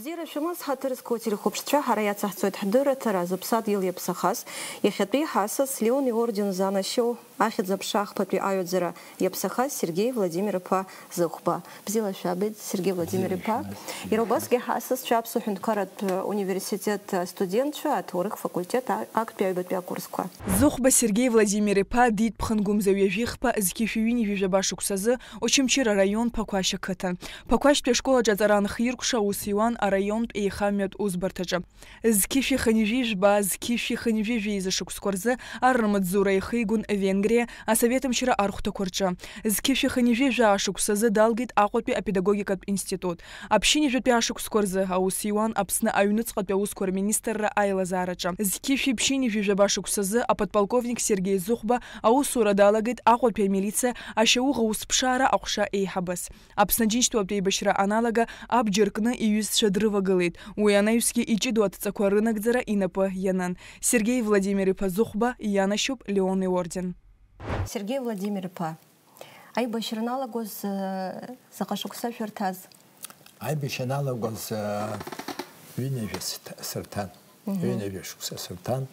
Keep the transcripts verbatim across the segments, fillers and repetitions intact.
Бзиара шәымаз, ҳаҭыр зқәу ателехәаԥшцәа, ҳара иацаҳҵоит ҳдырраҭара зыԥсадгьыл иаԥсахаз, иахьатәи ҳасас Леон иорден занашьоу, ахьӡ-аԥша ахԥатәи аҩаӡара иаԥсахаз Сергеи Владимир-иԥа Зыхәба. Бзиала шәаабеит, Сергеи Владимир-иԥа. Бзиара шәымаз. Иара убасгьы ҳасасцәа Аԥсуа ҳәынҭқарратә университет астудентцәа, аҭоурых факультет а-, актәи аҩбатәи акурсқәа. Зыхәба Сергеи Владимир-иԥа дидԥхынгәымза ҩажәихԥа зқьышәи ҩынҩажәи жәаба шықәсазы Очамчыра араион Ԥақәашь ақыҭан. Ԥақәашьтәи ашкол аҿы аҵара анхиркәша аус иуан араионтә еихамҩатә усбарҭаҿы. Зқьышәи хынҩажәи жәба, зқьышәи хынҩажәи жәеиза шықәсқәа рзы аррамаҵзура ихигон Венгриа, Асовет мчра архәҭақәа рҿы. Зқьышәи хынҩажәи жәаа шықәсазы далгеит Аҟәатәи апедагогикатә институт. Аԥшьынҩажәатәи ашықәсқәа рзы аус иуан Аԥсны аҩныҵҟатәи аусқәа рминистрра аилазаараҿы. Зқьышәи ԥшьынҩажәи жәаба шықәсазы аподполковник Сергеи Зыхәба аусура далагеит Аҟәатәи амилициа ашьауӷа усԥшаара аҟәша еиҳабыс. Аԥсны Џьынџьтәылатә еибашьра аналага, абџьар кны иҩызцәа дрывагылеит. Уи анаҩсгьы иҷыдоу адҵақәа рынагӡара инапы ианын. Сергеи Владимир-иԥа Зыхәба ианашьоуп Леон иорден. Сергеи Владимир-иԥа, аибашьра аналагоз, э, заҟа шықәса шәырҭаз? Аибашьра аналагоз, э, ҩынҩажәа сҭ-, сырҭан. Мгм. Ҩынҩажәа шықәса сырҭан.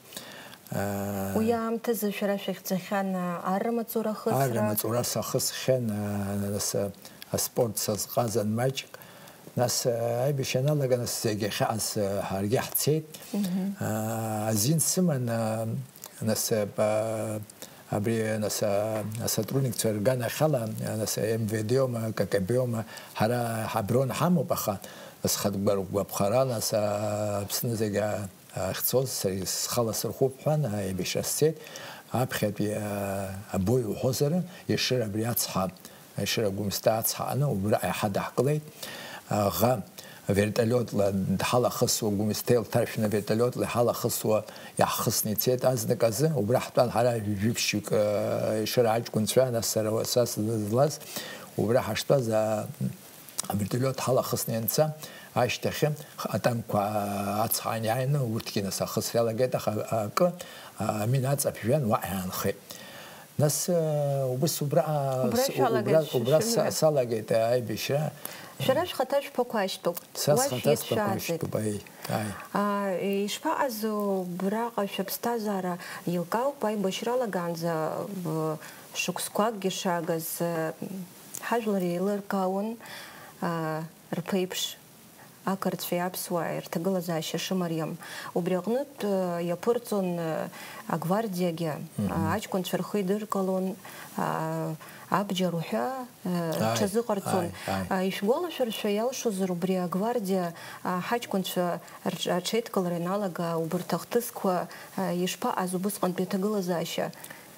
Э, уи аамҭазы шәара шәахьӡахьан, э, арра маҵура ахысра? Арра маҵура сахысхьан, э, нас, э, аспорт сазҟазан маҷк. Нас, э, аибашьра аналага, нас зегь ахьааз, э, ҳаргьы ҳцеит. Мгм. Э, азин сыман, э, нас, э, ба-, абри, нас, э, асотрудникцәа рганахьала, э, нас, э, М В Д-оума, К Г Б-оума, ҳара ҳаброн ҳамоуп, аха, нас, хатә гәар-, гәаԥхара, нас, э, Аԥсны зегь, э, ахьцоз, сара схала сырхуп ҳәан, аибашьра сцеит. Аԥхьатәи, а, абои уҳәозар, Ешыра абри ацҳа, Ешыра Гәымсҭа ацҳа аҟны, убра аиҳа даҳкылеит. Аӷа вертолиотла дҳалахысуа, Гәымсҭа илҭаршәны вертолиотла иҳалахысуа иаҳхысны ицеит азнык азы. Убра ҳтәан ҳара жәиԥшьҩык, а, Ешыра аҷкәынцәа, нас сара уа-, са сызлаз, убра ҳаштәаз, а, Авертолиот ҳалахысны ианца, ашьҭахьы атанкқәа ацҳа аниааины, урҭгьы нас ахысра иалагеит, аха акы, амин аҵа ԥжәан, уаҟа иаанхеит. Нас, э, убыс убра, убра с-, шәалагеит, убра, убра са-, шәымҩа. Салагеит аибашьра. Шәара шәхаҭа шәԥақәашьтәуп. Са уа схаҭа шәиит шәааӡеит. Сԥақәашьтәуп, аи, аи. А, ишԥаҟаз убраҟа шәыԥсҭазаара? Еилкаауп, аибашьра алаганӡа, б-, шықәсқәакгьы шагаз, э, ҳажәлар еилыркаауан, а, рԥеиԥш, ақырҭцәеи аԥсуааи рҭагылазаашьа шымариам. Убри аҟнытә, э, иаԥырҵон, э, агвардиагьы, мгм, а, аҷкәынцәа рхы идыркалон, а, абџьар уҳәа, э, аи, рҽазыҟарҵон. Аи, аи. А, ишәгәалашәаршәа иалшозар, убри агвардиа, а, ҳаҷкәынцәа рҿ-, аҽеидкылара ианалага, убарҭ ахҭысқәа, а, ишԥаҟаз убысҟантәи аҭагылазаашьа?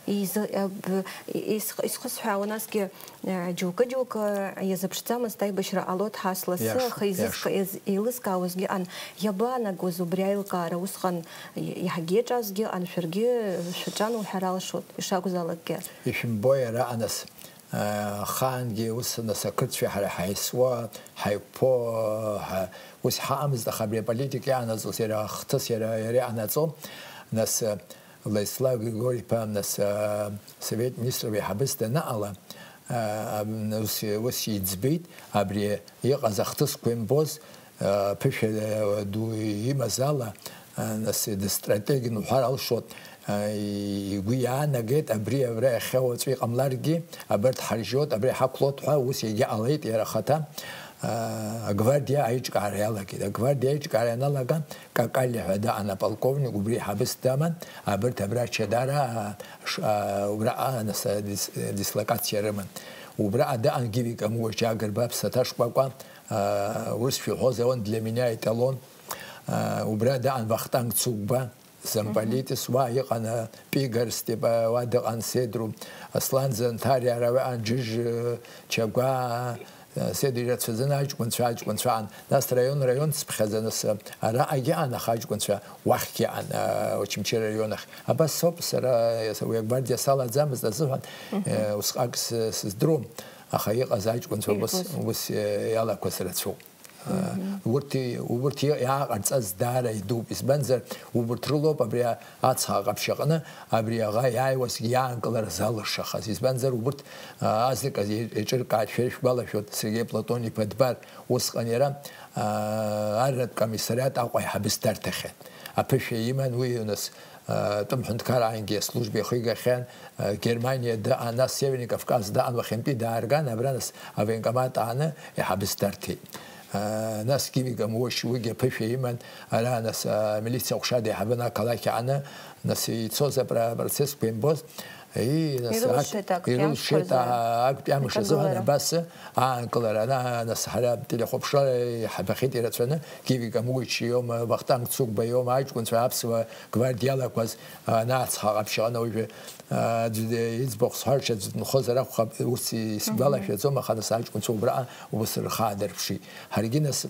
Изы-, аб-, ис-, исхысҳәаауа насгьы, э, џьоукы-џьоукы иазыԥшӡамызт аибашьра ҟалоит ҳәа ас лассы, иашоуп, аха изызка-, иашоуп. Из-, еилызкаауазгьы ыҟан, иабаанагоз убри аилкаара усҟан, и-, иаҳагьы иаҿазгьы ыҟан, шәаргьы шәаҿан уҳәар алшоит, ишакәзаалакгьы. Ишәымбои араҟа нас, э, ахаангьы ус нас ақырҭцәеи ҳареи ҳаисуа, ҳаиқәԥо, ҳа-, ус ҳаҟамызт, аха абри аполитика иаанаҵоз иара ахҭыс иара, иара иҟанаҵо, нас, э, Владислав Григорий-иԥа, нас, а, Совет министров еиҳабыс данаҟала, а, ам, ус, ус иӡбеит, абри иҟаз ахҭысқәа имбоз, а, ԥышәа, а, ду имаз ала, а, нас дыстратегин уҳәар алшоит, а, игәы иаанагеит, абри абра иахьа уаҵәы иҟамларгьы, абарҭ ҳаржьоит, абра иҳақәлоит ҳәа, ус егьаҟалеит иара ахаҭа. А, агвардиа аиҿкаара иалагеит. Агвардиа аиҿкаара ианалага, Какалиа ҳәа даан аполковник, убри иҳабыс даман, абарҭ абра Чадара, а, ш-, а, убраҟа, нас, а, дис-, дислокациа рыман. Убраҟа даан Гиви Камуа, Џьагырба, Ԥсаҭа Шкәакәа, а, урысшәа иҳәоз ауан, для меня эталон. А, убра даан Вахтанг Цугба, замполитс, уа иҟан, а, Пигар Степа, уа дыҟан Седру, Аслан Занҭариа, ара уаҟан Џыжь, э, Чагәаа, Седи ирацәаӡаны аҷкәынцәа, аҷкәынцәа аан. Нас раион, раион цыԥхьаӡа, нас, араҟагьы аан, аха аҷкәынцәа уахьгьы аан, а, Очамчыра араион ахь. Абас соуп, сара уи агвардиа салаӡамызт азыҳәан, э, усҟак сы-, сыздыруам, аха иҟаз аҷкәынцәа убас, ус, э, иалақәаз рацәоуп. Урҭ, урҭ иа-, иааҟарҵаз даара идууп, избанзар, убарҭ рылоуп абри ацҳа ҟаԥшь аҟны абри аӷа иааиуазгьы иаанкылара залыршахаз, избанзар, убарҭ, а, азныказы еиҿыркааит, шәара ишәгәалашәоит, Сергеи Платон-иԥа Дбар, усҟан иара, а, арратә комиссариат Аҟәа аиҳабыс дарҭахьан. Аԥышәа иман уи, нас, а, тәым ҳәынҭқарааингьы аслужба ихигахьан, а, Германиа дыҟан, нас Северный Кавказ дыҟан, уахьынтәи даарган, абра, нас, авоенкомат ааны аиҳабыс дарҭеит. А, нас Гиви Гамуашь уигьы аԥышәа иман, ара, нас, амилициа аҟәша деиҳабын ақалақь ааны, нас ицоз апро-, апроцессқәа имбоз, и, нас, Ирылшеит ак-, актәи амш ирылшеит, азы а, актәи амш азыҳәан акагылара. Абас аанкылара, ана, нас, ҳара телехәаԥшра иҳабахьеит ирацәаны, Гиви Гамуашь иоума, Вахтанг Цугба иоума, аҷкәынцәа аԥсуа гвардиалақәаз, а, анацҳа ҟаԥшь аҟны уажәы, а, аӡәы иӡбахә сҳәарц, аӡәы дынхозар акәхап, ус исгәалашәаӡом, аха, нас, аҷкәынцәа убраҟа ус рхы аадырԥшит. Ҳаргьы, нас,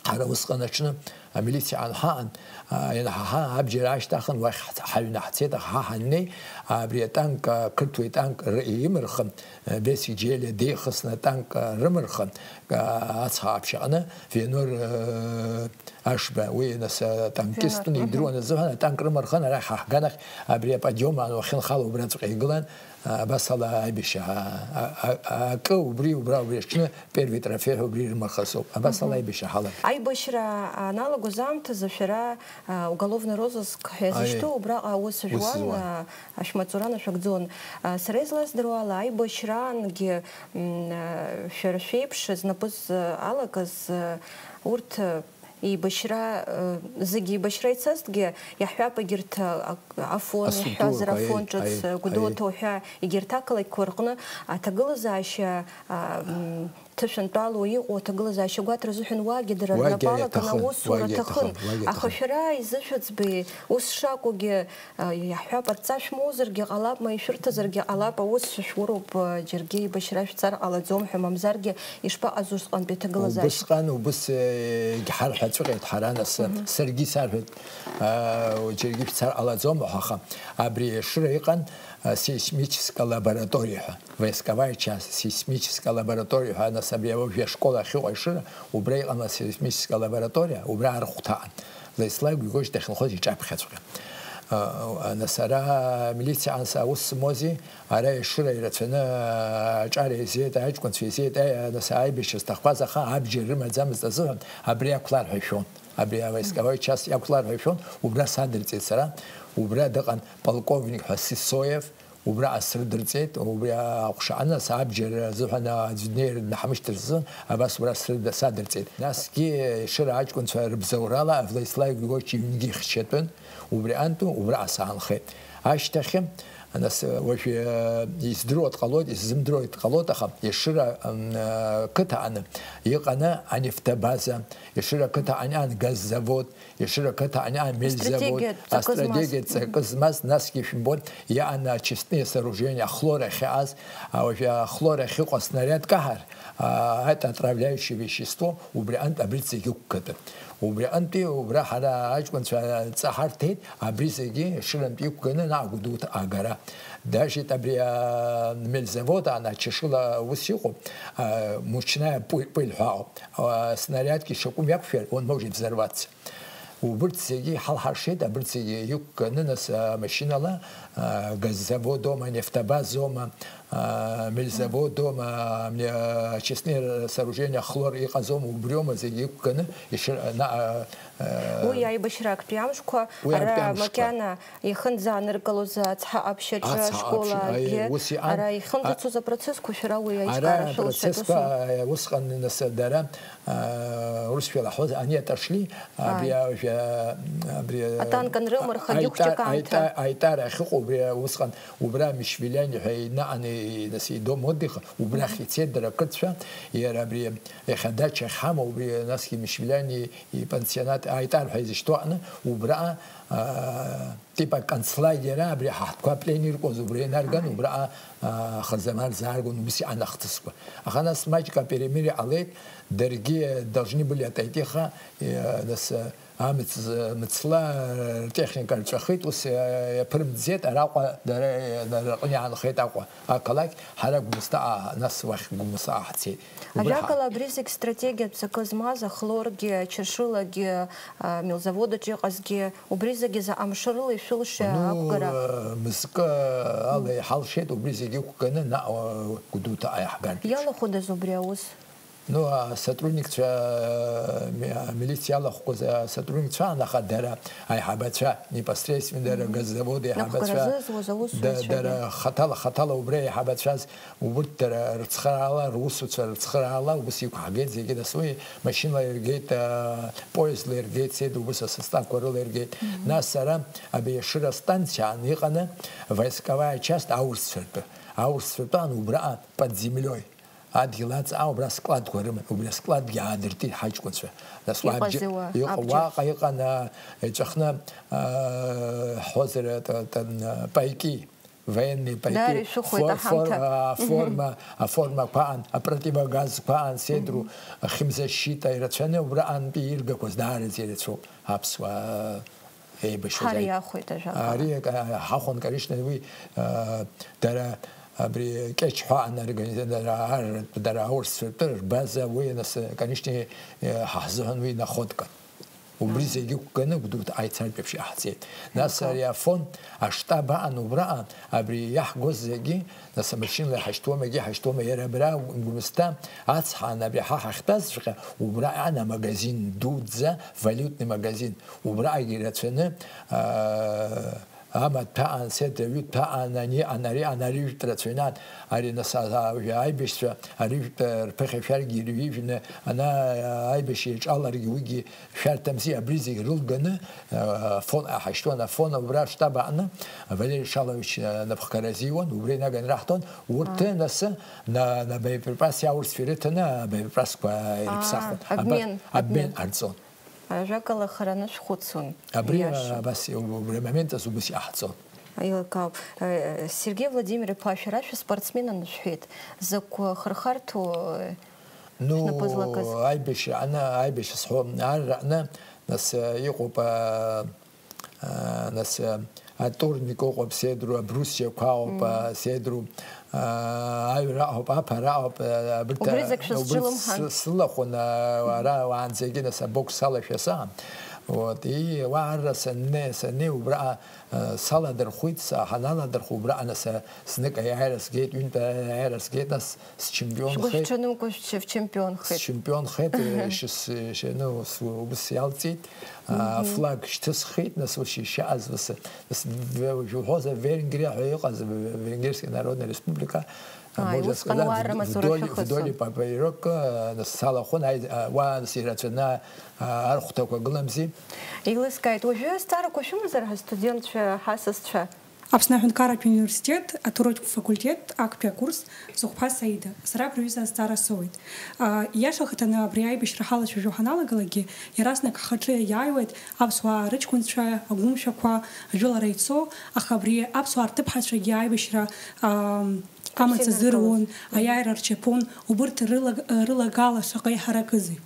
ҳара усҟан аҽны амилициа анҳаан, а, ианҳаҳа, абџьар аашьҭаҳхын, уахь ҳц-, ҳаҩны ҳцеит, аха ҳаннеи, абри атанк, а, қырҭуа итанк р-, имырхын, а, Бесик Џьелиа деихасны атанк, а, рымырхын, а, ацҳа ҟаԥшь аҟны, Венор, а, Ашба, уи, нас, атанкист Венор, мгм. Идыруан азыҳәан, атанк рымырхын, арахь ҳаҳганахь, абри аподиум аан уахьынхало убраҵәҟьа игылан, Абас ала аибашьра, а, а, а, акы убри, убра, убри аҽны первый трофеи ҳәа убри ирымахазоуп. Абас ала Мгм. Аибашьра ҳалагеит. Аибашьра аналагоз аамҭазы шәара, а, уголовный розыск ҳәа Аиеи. Иазышьҭоу убраҟа аус Ус жәуан, зуан. А, ашәмаҵура нашәыгӡон. А, сара излаздыруа ала, аибашьраангьы, м, а, шәара шәеиԥш знапы залакыз, а, урҭ, а, Еибашьра, э, зегьы еибашьра ицазҭгьы, иаҳҳәап, егьырҭ, а, Афон, Асутәы, иаҳҳәазар, Афон аиеи, ҿыц, аиеи, Гәдоуҭа аиеи. Уҳәа, егьырҭ ақалақьқәа рҟны аҭагылазаашьа, а, м, ҭышәынтәалоу иҟоу аҭагылазаашьа гәаҭара азыҳәан уагьы дара Уагьы рнапы алакын иаҭахын, аусура уагьы аҭахын. Иаҭахын, уагьы Ах, иаҭахын. Шәара изышәыӡбеи, ус шакәугьы, а, иаҳҳәап, адҵа шәмоуазаргьы ҟалап, ма ишәырҭазаргьы ҟалап, аус шәышәуроуп, а, џьаргьы еибашьра шәцар ҟалаӡом ҳәа, мамзаргьы Ишԥаҟаз усҟантәи аҭагылазаашьа? Убысҟан, убыс, э, егьҳарҳәацәҟьеит ҳара, нас, Мгм. Саргьы исарҳәеит, а, џьаргьы шәцар ҟалаӡом ҳәа, аха абри Ешыра иҟан, а, сейсмическая лаборатория ҳәа, войсковая часть, сейсмическая лаборатория ҳәа, нас, абри ауаҩы ашкол ахьыҟоу Ешыра, убра иҟан асейсмическая лаборатория, убра архәҭаан. Владислав Григорьевич дахьынхоз иҿаԥхьаҵәҟьа. А, а, нас ара амилициа анса аус змози, Ара Ешыра ирацәаны, аҿар еизеит, аҷкәынцәа еизеит, аи-, нас аибашьра зҭахқәаз, аха абџьар рымаӡамызт азыҳәан абри иақәлар ҳәа ишәон. Абри авойсковой часть иақәлар ҳәа ишәон, убра садырҵеит сара, убра дыҟан полковник ҳәа Сысоев, убраҟа срыдырҵеит, убри аҟәша, нас абџьар азыҳәан аӡә днеир днаҳмышьҭырц азыҳәан, абас убра срыда-, садырҵеит. Насгьы Ешыра аҷкәынцәа рыбзоурала Владислав Григорьевич иҩнгьы ихьчатәын, убри антәи убраҟа саанхеит. Ашьҭахьы, Нас, уажә, э, издыруа дҟалоит, исзымдыруа дҟалоит, аха Ешыра, м, э, қыҭа аны иҟаны анефтобаза, Ешыра қыҭа ан-, ан газзавод, Ешыра қыҭа ан-, ан мельзавод, Астратегиатә ҵакы змаз. Астратегиатә ҵакы змаз, насгьы шәымбон, иаан очистные сооружения, ахлор ахьыҟаз, а, уажә ахлор ахьыҟоу аснариад каҳар, а, это отравляющее вещество, убри антә абри зегьы ықәгатәын. Убри аҟынтәи убра ҳара аҷкәынцәа ҵаҳарҭеит, абри зегьы Ешырантә иқәганы наҟ Гәдоуҭа агара. Даже абри, а, мельзавод аан ачашыла ус иҟоуп, а, мучная пу-, пыль ҳәа ауп. А, снариадгьы шакәым иақәшәар, он может взорваться. Убырҭ зегьы иҳалҳаршеит, абырҭ зегьы иқәганы, нас, а, машьынала, а, газзаводома, нефтобазома, а, мельзаводома, а, очистные сооружения, хлор иҟазома, убриома зегьы иқәганы ишыр-, на-, а, а, Уи аибашьра актәи амшқәа, уи ара актәи амшқәа. Макьана ихынӡааныркылоз ацҳа ҟаԥшь аҿы Ацҳа ҟаԥшь, ашколгьы, аиеи, ус иҟан. Ара ихьынӡацоз апроцессқәа шәара уи Ара аиҿкаара шәылшеит, апроцессқәа, усоума? Аиеи, усҟан, нас, дара, а, урысшәала ҳҳәоз, они отошли, абри Ааи. Ажәа, абри, Атанк анрымырха, аита-, џьык-џьык аамҭа. Аита-, аитар ахьыҟоу убри усҟан, убра Мишвилиани ҳәа инаҟаны, нас, идом отдыха, убрахь Мгм. Ицеит дара ақырҭцәа, иара абри иахьа адача ахьҳамоу, убри насгьы Мишвилиани ипансионат, аитар ҳәа изышьҭоу аҟны, убраҟа, а, типа концлагерь, абри ҳаҳҭқәа аплен иркуаз убра инарган, Ааи. Убраҟа, а, хырзаман зааргон, убыс иҟан ахҭысқәа. Аха нас маҷк аперемирие ҟалеит, даргьы должны были отойти, аха, э, нас, э, Амц, мцла ртехника рҵәахит, ус иаԥырымҵӡеит, араҟа дара, дара рҟны иаанхеит Аҟәа ақалақь, ҳара Гәымсҭа, нас уахь Гәымсҭа ҳцеит. Убри ҳа- Ажәакала, абри зегь стратегиатә ҵакы змаз, ахлоргьы, ачашылагьы, а, мелзавод аҿы иҟазгьы, убри зегьы заҟа мшы рыла ишәылшеи? Ну, ақәгара? Э, мызкы ала иҳалшеит, убри зегьы ықәганы наҟ, э, Гәдоуҭаҟа иаҳгартә. Иалахәыдаз убри аус? Ну, асотрудникцәа, э, ми-, амилициа иалахәқәаз асотрудникцәа аан, аха дара аиҳабацәа, непосредственно дара газзавод аиҳабацәа, Нахәгара зызуаз аусзуҩцәагьы. Да, дара хаҭала, хаҭала убри аиҳабацәаз, убырҭ дара рыцхыраала, русуцәа рыцхыраала, убыс иқәҳгеит зегьы, нас уи машьынала иргеит, э, поездла иргеит, седа убыс асоставқәа рыла иргеит. Нас ара Абиашыра станциаан иҟаны войсковая часть аурсцәа ртәы, аурсцәа ртәан убраҟа под землёй. Адгьыл аҵаҟа убра складқәа рыман, убри аскладгьы аадыртит ҳаҷкәынцәа. Нас уа Иҟазеи абџьар-, уа иҟ-, абџьар? Уаҟа иҟан, а, иҵәахны, а, ҳҳәозар, а, та-, та-, н-, пайки, военные пайки, Даара ишәыхәоит фор-, фор-, аҳамҭа. А, Мгм. Аформа, аформақәа аан, апротивогазқәа аан, седру, Мгм. Химзащита ирацәаны убраҟантәи иргақәаз даараӡа ирацәоуп аԥсуаа. Еибашьуаз Ҳара аи-, иахәеит ажәакала. Ари, а, ҳахәон, конечно, уи, а, дара абри Кьечҳәа анаорганиза-, дара ар-, дара аурсцәа ртәы рбаза, уи нас, конечно, э, ҳа ҳзыҳәан уи находкан. Убри Аҳа. Зегьы ықәганы Гәдоуҭаҟа ицартә еиԥш иҟаҳҵеит. Нас Аҳа. Ари Афон аштаб аан убраҟа, абри иаҳгоз зегьы, нас амашьынала иҳашьҭуам, егьи ҳашьҭуам, иара абра Гәымсҭа ацҳаан, абри ҳа ҳахьтәазҵәҟьа, убраҟа иҟан амагазин дуӡӡа, валютный магазин. Убраагьы ирацәаны, аа, амаҭәа аан, седра ҩыҭәа аан, ани аан, ари аан, ари жәтә рацәаҩны аан, ари нас, а, а, аибашьцәа, ари жәтә рԥыхьашәаргьы ирҩыжәны, ана, аибашьра иаҿаларгьы уигьы шәарҭамзи, абри зегь рылганы, а, Афон аҳашьҭуан, Афон убра аштаб аҟны Валери Шалович, а, напхгара азиуан, убра инаганы раҳҭон, урҭ Аа. Нас на, на боеприпас иаурц ирыҭаны, абоеприпасқәа Аа, ирыԥсахуан. Аба-, обмен, обмен обмен. Ҟарҵон. Ажәакала, хараны шәхәыцуан, Абри, ииашоуп. Абас, убри амомент азы убас иҟаҳҵон. Аилкаауп. Э, Сергеи Владимир-иԥа, шәара шәыспортсменын шәҳәеит. Закә хырхарҭоу, э, Ну, шәнапы злакыз? Аибашьра аҟны, аибашьра сҳәо, арра аҟны, нас, э, иҟоуп, а, а, нас, э, атурник ыҟоуп, седру, абрусиақәа ыҟоуп, Мм. А, седру, а, аҩра ыҟоуп, аԥара ыҟоуп, а, абырҭ, Убри а, зегь убырҭ шәызҿлымҳан? С-, сылахәын, а, ара уаанӡагьы, нас, абокс салашәа саан. Вот, и уа арра саннеи, саннеи убраҟа, а, саладырхәит, са-, ҳаналадырхәы убраҟа, нас, а, знык аиааира сгеит, ҩынтә аиааира сгеит, нас, Шәгәы счемпионхеит. Шәҽанумкәа шәч-, шәчемпионхеит. Счемпионхеит, э, шьыс-, шьа-, ну, с-, убыс иалҵит. А, Мгм. Флаг шьҭысхит, нас, ус ишьааз, ус, нас, ве-, уҳәозар, Венгриа ҳәа иҟаз, Ве-, Венгерская Народная Республика, а, Ааи, можно усҟан сказать, уаа рымаҵура вдоль, шәыхысуан. Вдоль и поперёк, а, нас, салахәын, аи-, а, уа, нас, ирацәаны, а, архәҭақәа гыламзи. Еилыскааит, уажәы азҵаарақәа шәымазар ҳастудентцәа, ҳасасцәа? Аԥсны аҳәынҭқарратә университет аҭоурыхтә факультет актәи акурс, Зыхәԥа Саида, сара абри аҩыза азҵаара соуеит. Иашахаҭаны абри аибашьра ҳалацәажәо ҳаналагалакгьы, иаразнак ҳхаҿы иааиуеит аԥсуаа рыҷкәынцәа, агәымшәақәа, ажәылара ицо, аха абри аԥсуаа рҭыԥҳацәагьы аибашьра, аа, амаҵ азыруан, аиааира рчаԥон, убырҭ рыла-, рылагала шаҟа иҳаракызеи?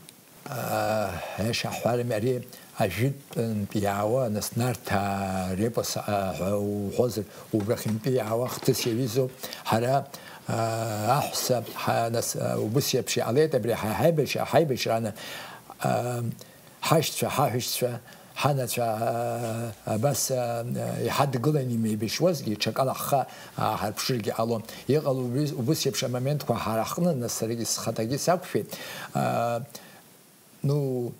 Аиаша ҳҳәарами, ари ажәытәантә иаауа, нас, Нарҭаа репос, а, ҳәа уҳәозар, убрахьынтәи иаауа хҭыс иаҩызоуп. Ҳара, а, аҳәса, ҳа-, нас, а, убыс еиԥш иҟалеит, абри ҳа-, ҳаибашьра, ҳаибашьрааны, а, ҳашьцәа, ҳаҳәшьцәа, ҳанацәа, а, абас, а, иҳадгыланы имеибашьуазгьы, ҽакала ҳхы ааҳарԥшыргьы ҟалон. Иҟало убри-, убыс еиԥш амоментқәа ҳара ҳҟны, нас, саргьы схаҭагьы сақәшәеит. А, Ну,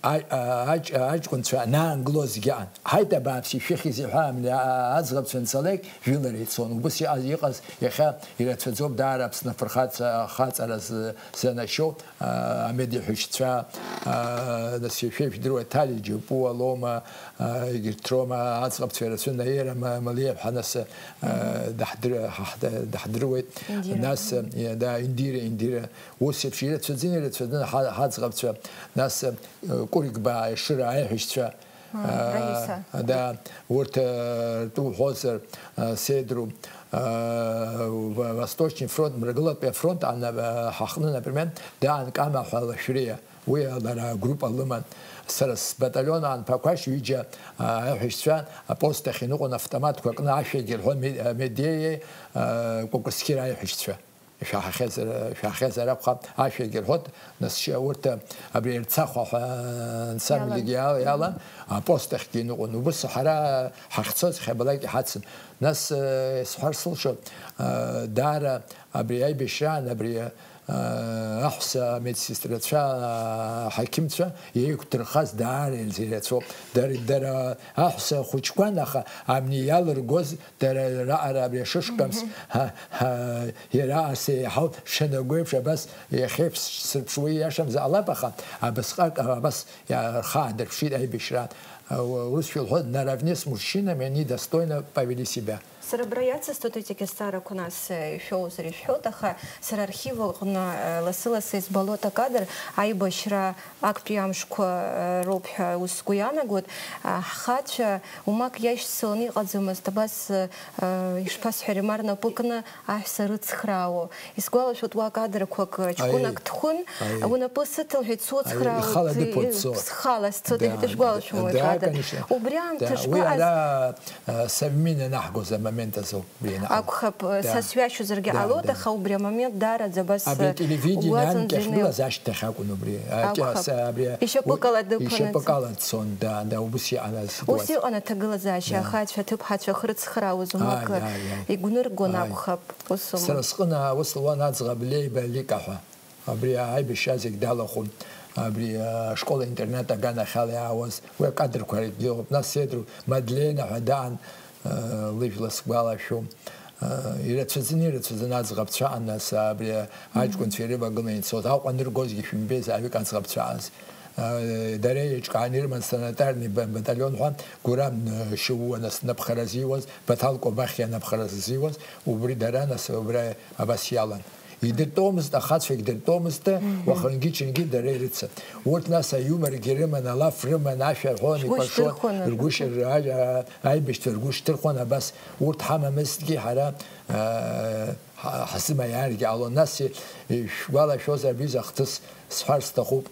а-, а-, аҷ-, аҷкәынцәа анаангылозгьы аан, ҳаит, абааԥс, ишәыхьзеи ҳәа, амни, а-, а-, аӡӷабцәа анцалак, жәылара ицон. Убыс иҟаз, иҟаз, иахьа ирацәаӡоуп даара Аԥсны афырхаҵа-, ахаҵара з-, занашьоу, а, амедиаҳәышьцәа, а, нас, ишәа-, ишәдыруа, Ҭали Џьапуа, Лома, а, егьырҭ роума, аӡӷабцәа ирацәаны, Наира Ма-, Малиа ҳәа, нас, а, Мгм. даҳдыр-, ҳаҳ-, даҳдыруеит. Индира. Нас, а, да, Индира, Индира. Ус еиԥш ирацәаӡаны, ирацәаӡаны ҳа-, ҳаӡӷабцәа, нас, э, Кәыргбаа, Ешыра аиҳәшьцәа, Аа, э, Раиса. Да, урҭ, э, ртәы уҳәозар, э, Седру, э, в-, Восточный фронт, Мрагылатәи афронт ана-, э, ҳаҟны, например, даан Кама ҳәа Лашәриа, Уи лара агруппа лыман. Сара сбаталион аан Ԥақәашь ҩыџьа, а, аиҳәшьцәа апост ахь иныҟәон, автоматқәа кны ашәагьы рҳәон Ме-, Медеиеи, а, Кәакәасқьыри аиҳәшьцәа. Шәаҳахьазар, шәаҳахьазар акәхап, ашәагьы рҳәот, нас шьа-, урҭ, а, абри Ерцахәа ҳәа ансамбльгьы иалан, иал-, иалан, апост ахьгьы иныҟәон. Убыс ҳара ҳахьцоз хьабалак иҳацын. Нас, э, исҳәар сылшо, э, даара абри аибашьраан, абри, э, аҳәса амедсестрацәа, аҳақьымцәа еиқәдырхаз даара ирацәоуп. Дара, дара аҳәса хәыҷқәан, аха амни иалыргоз дара раҟара абри ашышкамс, ҳа, ҳа, иара ас еиҳау шанагәеиԥш, абас иахьеиԥш сырԥшуа ииашамзар ҟалап, аха абасҟак, абас иа-, рхы аадырԥшит аибашьраан. Урысшәа лҳәоит, наравне с мужчинами они достойно повели себя. Сара абра иацысҵоит, иҵегь азҵаарақәа нас, э, ишәоуазар ишәҳәоит, аха сара архив аҟны, э, лассы-лассы избалоит акадр, аибашьра актәи амшқәа, э, роуп ҳәа ус сгәы иаанагоит. А, ҳхацәа умак иашьцыланы иҟаӡамызт, абас, э, э, ишԥасҳәари, ма рнапы кны аҳәса рыцхраауа. Исгәалашәоит уа кадрақәак, ҷкәынак дхәын, унапы сыҭ, лҳәеит, суцхраауеит, ихала дыԥо дцо. Схала сцоит, лҳәеит, ишәгәалашәом уи акадр. Убри аамҭа шԥаҟаз? Э, совмин ианаҳгоз амомент азоуп, уи ианаҳгоз. Акәхап, э, са сҩашьозаргьы ҟалоит, аха убри амомент даараӡа абас, э, угәаҵанӡа инеиуеит. Абри ателевидение анкьаԥшгылаз ашьҭахь акәын убри, э, акәхап. Ишьапыкала дыԥаны. Ишьапыкала дцон, да, да, убыс иҟан аситуациа. Ус иҟан аҭагылазаашьа, ахацәа, аҭыԥҳацәа ахьрыцхраауаз умак игәныргон акәхап, ус аума? Сара сҟны аус луан аӡӷаб Леиба Лика ҳәа. Абри аибашьра зегь далахәын. Абри ашкол-интернат аганахьала иаауаз, уи акадрқәа ракгьы ыҟоуп. Нас сеидру Мадлена ҳәа даан, э, лыжәла сгәалашәом. Э, ирацәаӡаны, ирацәаӡаны аӡӷабцәа аан, нас абри аҷкәынцәа ирывагыланы ицоз. Аҟәа аныргозгьы шәымбеи, заҩык аӡӷабцәа ааз. Э, дара еиҿкааны ирыман санитарный ба-, баталион ҳәа, Гурам, э, Шьоуа, нас напхара зиуаз, Баҭал Кобахьиа напхара зиуаз, убри дара, нас убра абас иалан. Идыртәомызт, ахацәагь дыртәомызт, уахынгьы-ҽынгьы дара ирыцын. Урҭ нас аиуморгьы рыман, алаф рыман, ашәа рҳәон, икәашон, ргәы шьҭырхуан, ргәы шьыр-, а-, а-, аибашьцәа ргәы шьҭырхуан, абас урҭ ҳамамызҭгьы ҳара, а, ҳа-, ҳзымаиааргьы ҟалон. Нас и-, ишәгәалашәозар, абри захҭыс сҳәар сҭахуп.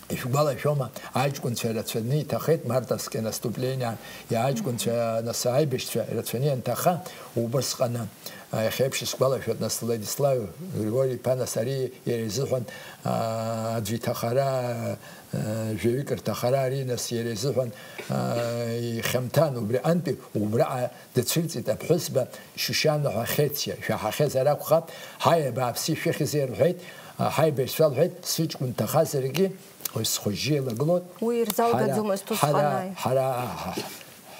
Ишәгәалашәома, аҷкәынцәа рацәаны иҭахеит, мартовское наступление, аҷкәынцәа, нас, аибашьцәа рацәаны ианҭаха, убысҟаны, а, иахьеиԥш исгәалашәоит, нас, Владислав Григори-иԥа, нас, ари иара изыҳәан, а, аӡәы иҭахара, а, жәаҩык рҭахара, ари, нас, иара изыҳәан, а, ихьамҭан, убри антәи, убраҟа дацәырҵит аԥҳәызба Шьушьана ҳәа Хециа, шәаҳахьазар акәхап, ҳаи, абааԥсы, ишәыхьзеи рҳәеит, ҳаибашьцәа лҳәеит, сыҷкәын дҭахазаргьы, уи схәыжьы еилагылоит. Уи ирзалгаӡомызт усҟан ҳара, аи. Ҳара, ҳа-,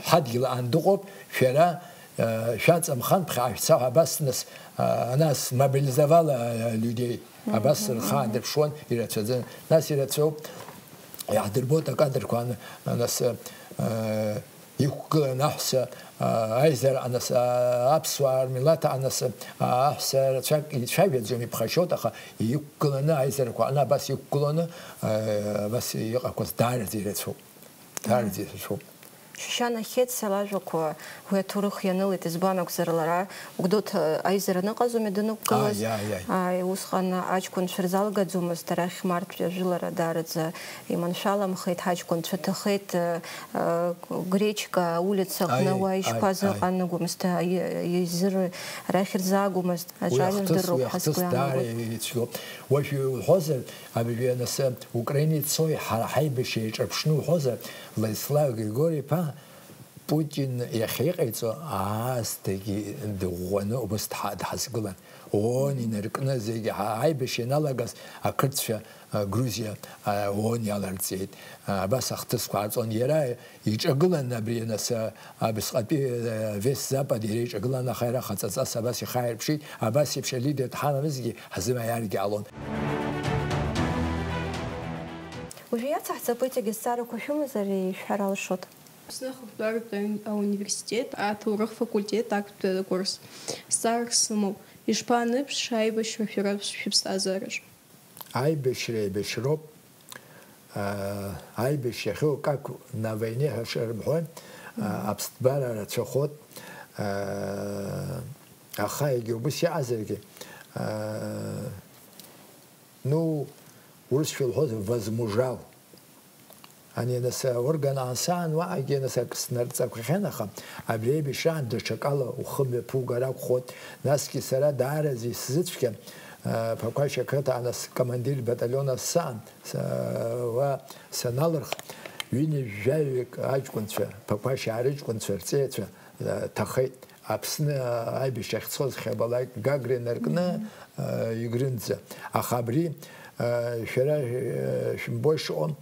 ҳадгьыл аан дыҟоуп, шәара, э, шәаҵамхан, ԥхьаҟа шәца ҳәа абас нас, э, нас мобилизовала, э, людей, абас рхы аадырԥшуан, ирацәаӡан. Нас ирацәоуп, иаҳдырбоит акадрқәа, ан-, нас, э, иқәгылан аҳәса, аа, аизара аҟны ас-, аа, аԥсуаа рмилаҭ аҟны ас-, аа, аҳәса рацәак ицәажәаӡом, иԥхашьоит, аха иқәгыланы, аизарақәа аҟны абас иқәгыланы, аа, абас иҟақәаз даараӡа ирацәоуп. Даараӡа ирацәоуп. Шьушьана Хециа лажәақәа уи аҭоурых ианылеит, избан акәзар, лара Гәдоуҭа аизара аныҟазоуми данықәгылаз? Ааи, ааи, ааи. Ааи, усҟан аҷкәынцәа рзалгаӡомызт арахь Марҭтәи ажәылара даараӡа иманшәаламхеит, ҳаҷкәынцәа ҭахеит, э, э, Гречка аулица аҟны, ааи, уа ишԥазыҟанагомызт, ааи, изыр-, арахь ирзаагомызт, аҿар ирдыруп ҳәа сгәы иаанагоит. Уи ахҭыс даара ицәгьоуп. Уажә иуҳәозар, абыржәы анасы Украина ицои, ҳара ҳаибашьра иаҿырԥшны уҳәозар, Владислав Григори-иԥа, Путин иахьа иҟаиҵо аасҭагьы дыӷәӷәаны убас дҳа-, дҳазгылан. ООН инаркны зегьы ҳа-, аибашьра ианалагаз ақырҭцәа, а, Грузиа, а, ООН иаларҵеит. А, абас ахҭысқәа ҟарҵон. Иара иҿагылан абри нас, а, абасҟатәи, а, Вест Запад иара иҿагылан, аха иара хаҵаҵас абас ихы ааирԥшит. Абас еиԥш алидер дҳамамызгьы ҳзымаиаргьы ҟалон. Уажәы иацаҳҵап, иҵегь азҵаарақәа шәымазар, ишәҳәар алшоит. Аԥсны ахырхәҭаратә ауниверситет аҭоурых факультет актәи акурс. Зҵаарак сымоуп, ишԥаныԥшша аибашьра шәара шәыԥсҭазаараҿ? Аибашьра еибашьроуп. Аа, аибашьра иахьоу акакәу, на войне ҳәа шрымҳәои, аа, аԥсҭбара рацәахоит. Аа, аха егьа убыс иҟазаргьы, аа, ну, Урысшәа лҳәоз возмужал. Ани нас аорган аасаан уаҟагьы нас ак снарҵақәахьан, аха абри еибашьраан даҽакала ухы мҩаԥугар акәхоит. Насгьы сара даараӡа исзыцәгьан, а, Ԥақәашь ақыҭа анас командир баталиона саан, са-, уа саналырх, ҩынҩажәаҩык аҷкәынцәа, Ԥақәашьаа рыҷкәынцәа, рҵеицәа, а, ҭахеит. Аԥсны аибашьра ахьцоз хьабалак Гагра инаркны, а, Егрынӡа. Аха абри, а, шәара, а, шәымбои шыҟоу,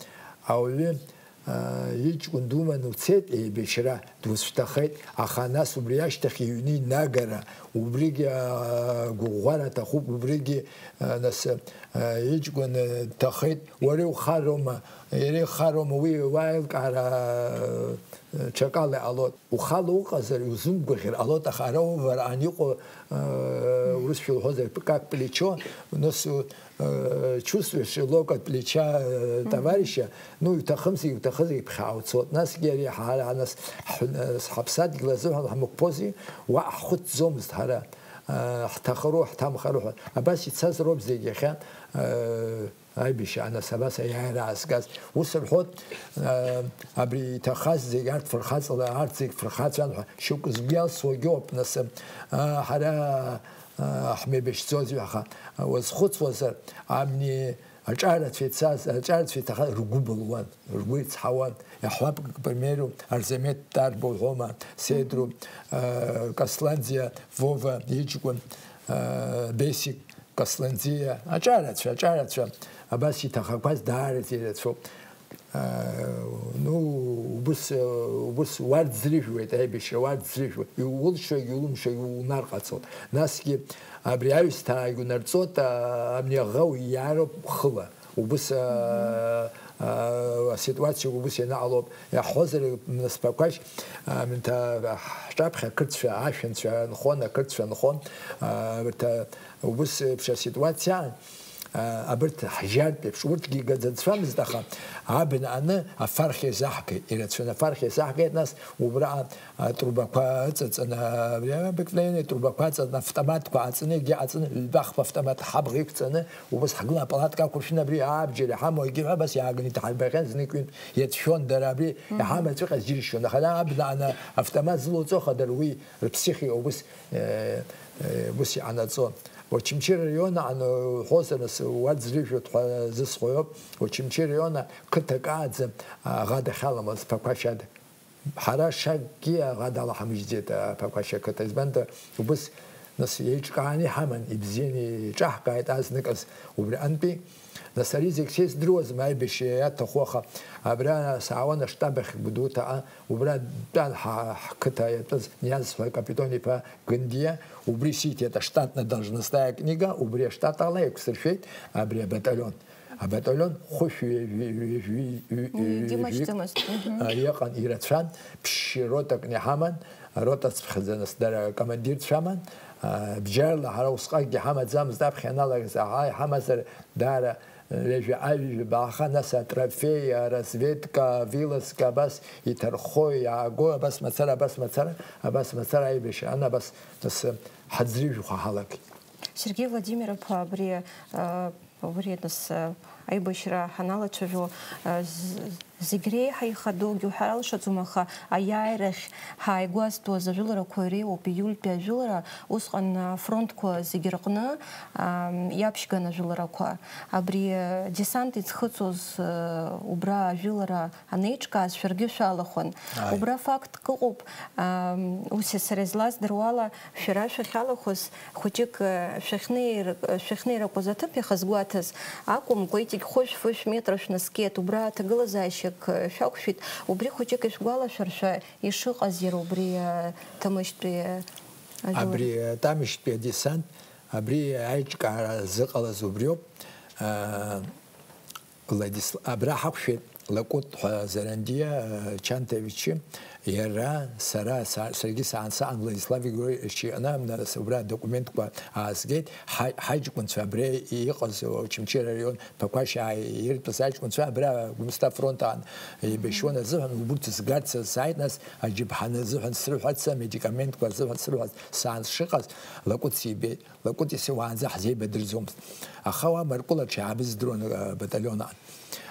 ауаҩы, а, иҷкәын думаны уцеит еибашьра, дузшәҭахеит, аха нас убри ашьҭахь иҩны инагара, убригьы, а, гәыӷәӷәара аҭахуп, убригьы, а, нас, а, иҷкәын, а, дҭахеит, уара иухароума, иара ихароума, уи уаилкаара, а, ҽакала иҟалоит. Ухала уҟазар, иузымгәаӷьыр ҟалоит, аха ара увара ан иҟоу, э, урысшәа лҳәозар, как плечо, нас, э, чувствуешь локоть плеча, э, товарища, ну, иуҭахымзи, иуҭахызар, иԥхьаауцоит. Насгьы ари ҳара, нас, ҳ-, нас ҳаԥсадгьыл азыҳәан ҳмықәԥози, уа ҳхәыцӡомызт ҳара, э, ҳҭахару, ҳҭамхару ҳәа. Абас ицаз роуп зегь иахьа, э, Аибашьра, нас абас аиааира аазгаз. Ус рҳәоит, а, абри иҭахаз зегь арҭ фырхаҵала, арҭ зегь фырхаҵәан ҳәа шьоук згәы иалсуагьы ыҟоуп, нас, а, ҳара, а, ҳмеибашьӡозеи ҳәа, аха, а, уазхәыцуазар, абни аҿарацәа ицаз, аҿарацәа иҭахаз ргәы былуан, ргәы ирцҳауан. Иаҳҳәап, к примеру, Арзамеҭ Тарба уҳәома, Седру, а, Касланӡиа, Вова иҷкәын, а, Бесик, Касланӡиа, аҿарацәа, аҿарацәа, абас иҭахақәаз даараӡа ирацәоуп. Э, ну, убыс, э, убыс уарӡрыжәуеит аибашьра, уарӡрыжәуеит. Иулшогь, иулымшогь унарҟацот. Насгьы абри аҩсҭаагь унарҵот, а, абни аӷа уиаароуп хыла. Убыс, а, а, аситуациа убыс ианаҟалоуп. Иаҳҳәозар, нас Ԥақәашь, а, мынҭа ҳҿаԥхьа ақырҭцәа, ашәанцәа нхон, ақырҭцәа нхон, а, абарҭ, а, Убыс еиԥш аситуациа, а, абарҭ ҳжьартә еиԥш, урҭгьы игаӡацәамызт, аха абна аны афархь иазаҳгеит, ирацәаны афархь иазаҳгеит, нас убраҟа атрубақәа ыҵаҵаны, абри обыкновенный трубақәа ыҵаҵаны, автоматқәа ааҵаны, егьи ҟаҵаны, ҩба-хԥа автомат ҳабӷа иқәҵаны, убыс ҳгылан апалатка ақәыршәны, абри абџьар иҳамоу егьи ҳәа абас иааганы иҭаҳарбахьан, знык-ҩынтә иацәшәон дара, абри иҳамаӡоу иҟаз џьыршьон, аха абна аны автомат злоуҵо хада уи рыԥсихика убыс, э, э, убыс иҟанаҵон. Очамчыра араион аҟны уҳәозар, нас уа ӡрыжәуеит ҳәа зысҳәо иоуп. Очамчыра араион ақыҭа акааӡа аӷа дахьаламыз Ԥақәашь ада. Ҳара шакгьы аӷа далаҳамыжьӡеит, а, Ԥақәашь ақыҭа. Избанда убыс, нас, еиҿкааны иҳаман, ибзианы иҿаҳкааит азныказ убри антәи. Нас ари зегь сеицдыруазма, аибашьра иаҭаху, аха абра саауан аштаб ахь Гәдоуҭаҟа, убра дтәан ҳа-, ҳқыҭа иатәыз Ниаз ҳәа Капитон иԥа Гындиа, убри сиҭеит аштатна должностная книга, убри аштат ала еиқәсыршәеит абри абаталион. Абаталион хәышә ҩажәи, ҩажәи, ҩажәи, Димашьӡамызт. Мгм. А, иҟан, ирацәан, ԥшь ротакны иҳаман, ротацԥхьаӡа нас дара командирцәа аман, а, бџьарла ҳара усҟакгьы ҳамаӡамызт, аԥхьа ианалагаз аҳа иҳамазар, даара ҩажәа, аҩажәа бааха, нас атрофеи, аразведка, авылазка, абас иҭархо, иааго, абас мацара, абас мацара, абас мацара аибашьра ан, абас, нас, ҳаӡрыжәхәа ҳалагеит. Сергеи Владимир-иԥа, абри, а, убри, нас, а, аибашьра ҳаналацәажәо, а, з-, зегь реиҳа ихадоугьы уҳәар алшаӡом, аха аиааирахь ҳааигәазтәу ажәыларақәа иреиуоуп ииультәи ажәылара, усҟан афронтқәа зегь рҟны, ам, иаԥшьган ажәыларақәа. Абри, а, десант иӡхыҵуаз, а, убра ажәылара анеиҿкааз шәаргьы шәалахәын. Ааи. Убра фактк ыҟоуп, ам, ус сара излаздыруала, шәара шәахьалахәыз хәыҷык, а, шәахьнеир-, шәахьнеиракуаз аҭыԥ иахьазгәаҭаз акәымкәа, иҵегь хәышә-фышә метра шәнаскьеит, убра ҭагылазаашьак, а, шәақәшәеит, убри хәыҷык ишәгәалашәар, шәа ишыҟаз иара убри, а, Тамышьтәи, а, ажәлар. Абри, а, Тамышьтәи адесант, абри аиҿкаара зыҟалаз убриоуп. А, Владисла-, абра ҳақәшәеит Лакәыт ҳәа Зарандиа, э, Чанҭа ичы, Иара, сара, са-, саргьы саан-, саан Владислав Григорьевич иҟны, нас убра адокументқәа аазгеит, ҳа-, ҳаҷкәынцәа абри иҟаз Очамчыра араион Ԥақәашь ааиртәыз аҷкәынцәа абра Гәымсҭа афронт аан еибашьуан азыҳәан, убырҭ згарц азааит, нас аџьаԥҳаны азыҳәан срыҳәаца, амедикаментқәа азыҳәан срыҳәац, саан сшыҟаз, Лакәыц ибеит. Лакәыҵ исеи уаанӡа ҳзеибадырӡомызт. Аха уа Маркәыла ҽаабыз здыруан, а, баталион аан.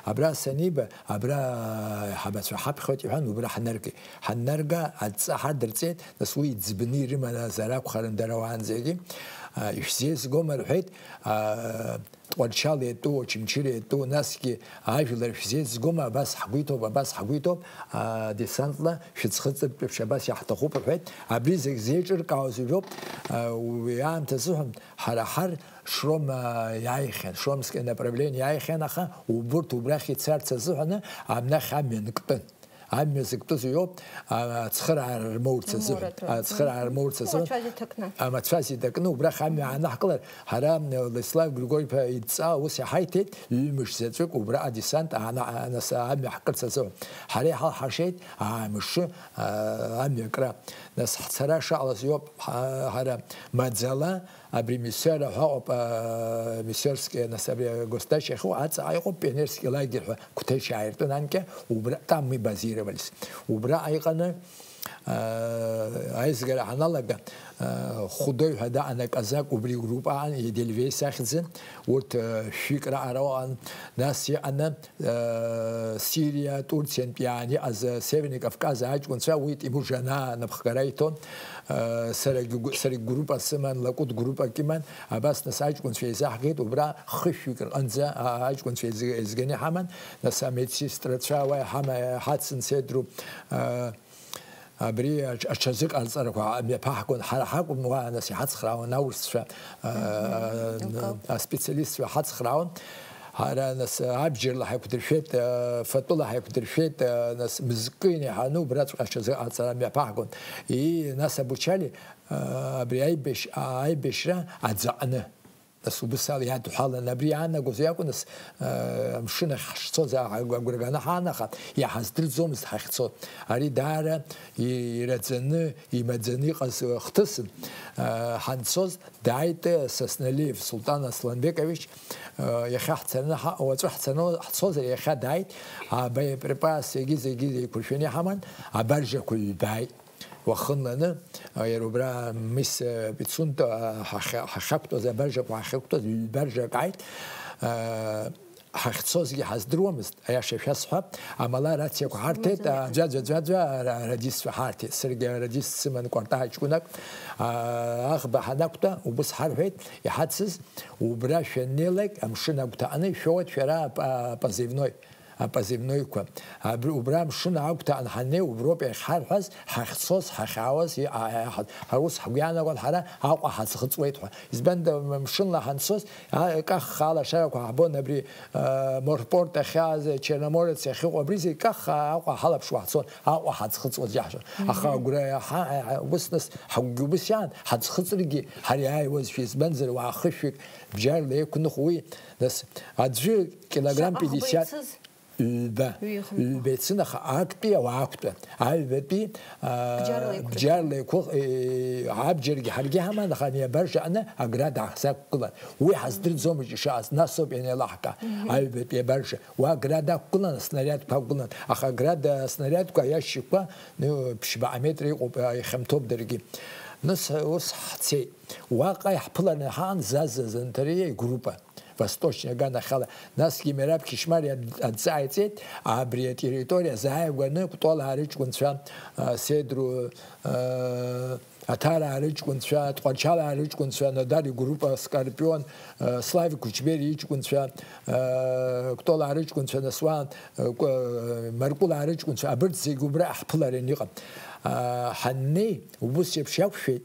Абра саниба, абра, а, ҳабацәа ҳаԥхьоит, иҳәан, убра ҳнаргеит. Ҳаннарга, адҵа ҳадырҵеит, нас уи иӡбны ирыманазар акәхарын дара уаанӡагьы. А, ишәзеизгома, рҳәеит, а, Тҟәарчал иатәу, Очамчыра иатәу, насгьы ажәлар шәзеизгома, абас ҳгәы иҭоуп, абас ҳгәы иҭоуп, а, десантла шәыӡхыҵыртә еиԥш абас иаҳҭахуп, рҳәеит. Абри зегь зеиҿыркаауаз убриоуп, а, уи аамҭазыҳәан Ҳара ҳар Шрома иааихьан, Шромское направление иааихьан, аха убырҭ убрахь ицарц азыҳәаны амнахь амҩа нктәын. Амҩа зыктәыз уиоуп, а, ацхыраара рмоурц азыҳәан. Рмоурц, мгм. Ацхыраара рмоурц азыҳәан. Амацәаз иҭакны. Амацәаз иҭакны, убрахь амҩа аанаҳкылар, ҳара, м, Владислав Григорьев-иԥа идҵа ус иҳаиҭеит, ҩымш заҵәык убра адесант аана-, нас амҩа ҳкырц азыҳәан. Ҳара иҳалҳаршеит, аа, мшы, а, амҩа акра. Нас ҳцара шаҟалаз иоуп, ҳа-, ҳара маӡала, Абри Мисера ҳәа ыҟоуп, а, Мисерские, нас абри Гостачи ахьыҟоу аҵаҟа иҟоуп пионерский лагерь ҳәа, Қәҭешь иааиртын анкьа, убра там мы базировались. Убраҟа иҟаны, а, аизгара ҳаналага, а, Хәдои ҳәа даҟан аказак, убри группа аан, Едельвейс ахьӡын, урҭ, а, шәҩык раҟара ыҟан, нас иҟаны, Сириа, Турциантә иааны иҟаз Северный Кавказ аҷкәынцәа, уи Тимур Жанаа напхгара иҭон. Саргьы гу-, саргьы группа сыман, Лакәыт группак иман. Абас нас аҷкәынцәа еизаҳгеит, убра хышәҩык рҟынӡа, а, аҷкәынцәа еизг-, еизганы иҳаман. Нас амедсестрацәа уа иҳама-, иҳацын седру, а, Абри аҽ-, аҽазык ҟарҵарақәа мҩаԥаҳгон, ҳара ҳакәын уа, нас, иҳацхраауан аурысцәа, а, Мгм. Акоуп. Аспециалистцәа ҳацхраауан. Ҳара, нас, абџьарла ҳаиқәдыршәеит, а, фатәыла ҳаиқәдыршәеит, а, нас, мызкы инеиҳаны убраҵәҟьа аҽазык ҟарҵара мҩаԥаҳгон. И, нас, Абучали, а, абри аибашь-, аибашьра аӡаҟны. Нас убыс ала иадҳәалан, абри иаанагоз иакәын, нас, э, амшын ахь ҳашцоз, а-, агә-, агәра ганы ҳаанаха, иҳаздырӡомызт ҳахьцо. Ари даара и-, ираӡаны, имаӡаны иҟаз, э, хҭысын. Э, ҳанцоз, дааит, э, Сасналиев Султан Асланбекович, э, иахьа ҳцаны ҳа-, уаҵәы ҳцаны ҳцозар, иахьа дааит, абаеприпас, зегьы, зегьы еиқәыршәаны иҳаман, абаржақәа ҩбааит. Уахынланы, а, иара убра Мис, а, Пицунда, а, ҳахьа-, ҳахьақәтәаз, абаржақәа ҳахьықәтәаз, ҩба ржак ааит, а, ҳахьцозгьы ҳаздыруамызт, аиаша шәасҳәап, амала арациақәа ҳарҭеит, а, ӡәаӡәа, ӡәаӡәа, ара-, арадистцәа ҳарҭеит, саргьы арадист сыман, кәарта ҷкәынак, а, аӷба ҳанақәтәа, убыс ҳарҳәеит, иҳацыз, убра шәаннеилак, амшын агәҭаҟны ишәоуеит шәара апа-, апозывной. Апозывноиқәа. Абри, убра амшын агәҭа анҳаннеи, уброуп иахьҳарҳәаз, ҳахьцоз, ҳахьаауаз, и-, а-, а-, ҳа-, ҳара ус ҳгәы иаанагон, ҳара Аҟәа ҳаӡхыҵуеит ҳәа. Избан да-, м-, мшынла ҳанцоз, а, каххаа алашарақәа ҳбон, абри, а, морпорт ахьааз, Черноморец иахьыҟоу, абри зегь каххаа Аҟәа ҳалаԥшуа ҳцон, Аҟәа ҳаӡхыҵуаз џьаҳшьон. Аха Мгм. Агәра иаҳа-, а-, а-, ус нас, ҳгәгьы убыс иаан, ҳаӡхыҵыргьы, ҳара иааиуаз шәа, избанзар, уаа хышәҩык бџьарла еиқәныхуеи, нас, аӡәы килограмм Шаҟа хәба пятьдесят ицыз? Ҩба. Ҩы-, ҩба ицын, аха актәи ауаа ақәтәан. Аҩбатәи, а, Бџьарла еиқәыршәан. Бџьарла еиқәых-, э, абџьаргьы ҳаргьы ҳаман, аха ани абаржа аҟны аград ҳзақәгылан. Уи ҳаздырӡомызт ишыҟаз, нас ауп ианеилаҳка. Мгм. Аҩбатәи абаржа. Уа аград ақәгылан, аснариадқәа ақәгылан. Аха аград, аснариадқәа, аиашьыкьқәа, ну, ԥшьба аметра иҟоуп, а, ихьамҭоуп даргьы. Нас ус ҳцеит. Уаҟа иаҳԥылараны ҳаан Заза Занҭариа игруппа. Восточный аганахьала. Насгьы Мераб Кьышьмариа адҵа ҟаиҵеит, абри атерриториа азааигәаны Кәтолаа рыҷкәынцәа, а, Седру, а, Аҭараа рыҷкәынцәа, Тҟәарчалаа рыҷкәынцәа, Нодар игруппа, Скорпион, а, Славик Кучбери иҷкәынцәа, а, Кәтолаа рыҷкәынцәа, нас уа, а, Кәа-, Маркәылаа рыҷкәынцәа, абырҭ зегь убра ҳԥыларан иҟан. А, ҳаннеи, убыс еиԥш иақәшәеит.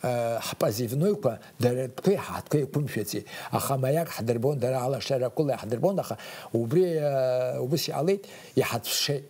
Ҳпозывноиқәа дара ртәқәеи ҳтәқәеи еиқәымшәаци, аха маиак ҳдырбон, дара алашара ақәыла иаҳдырбон, аха убри, э, убыс иҟалеит, иҳацәшеит.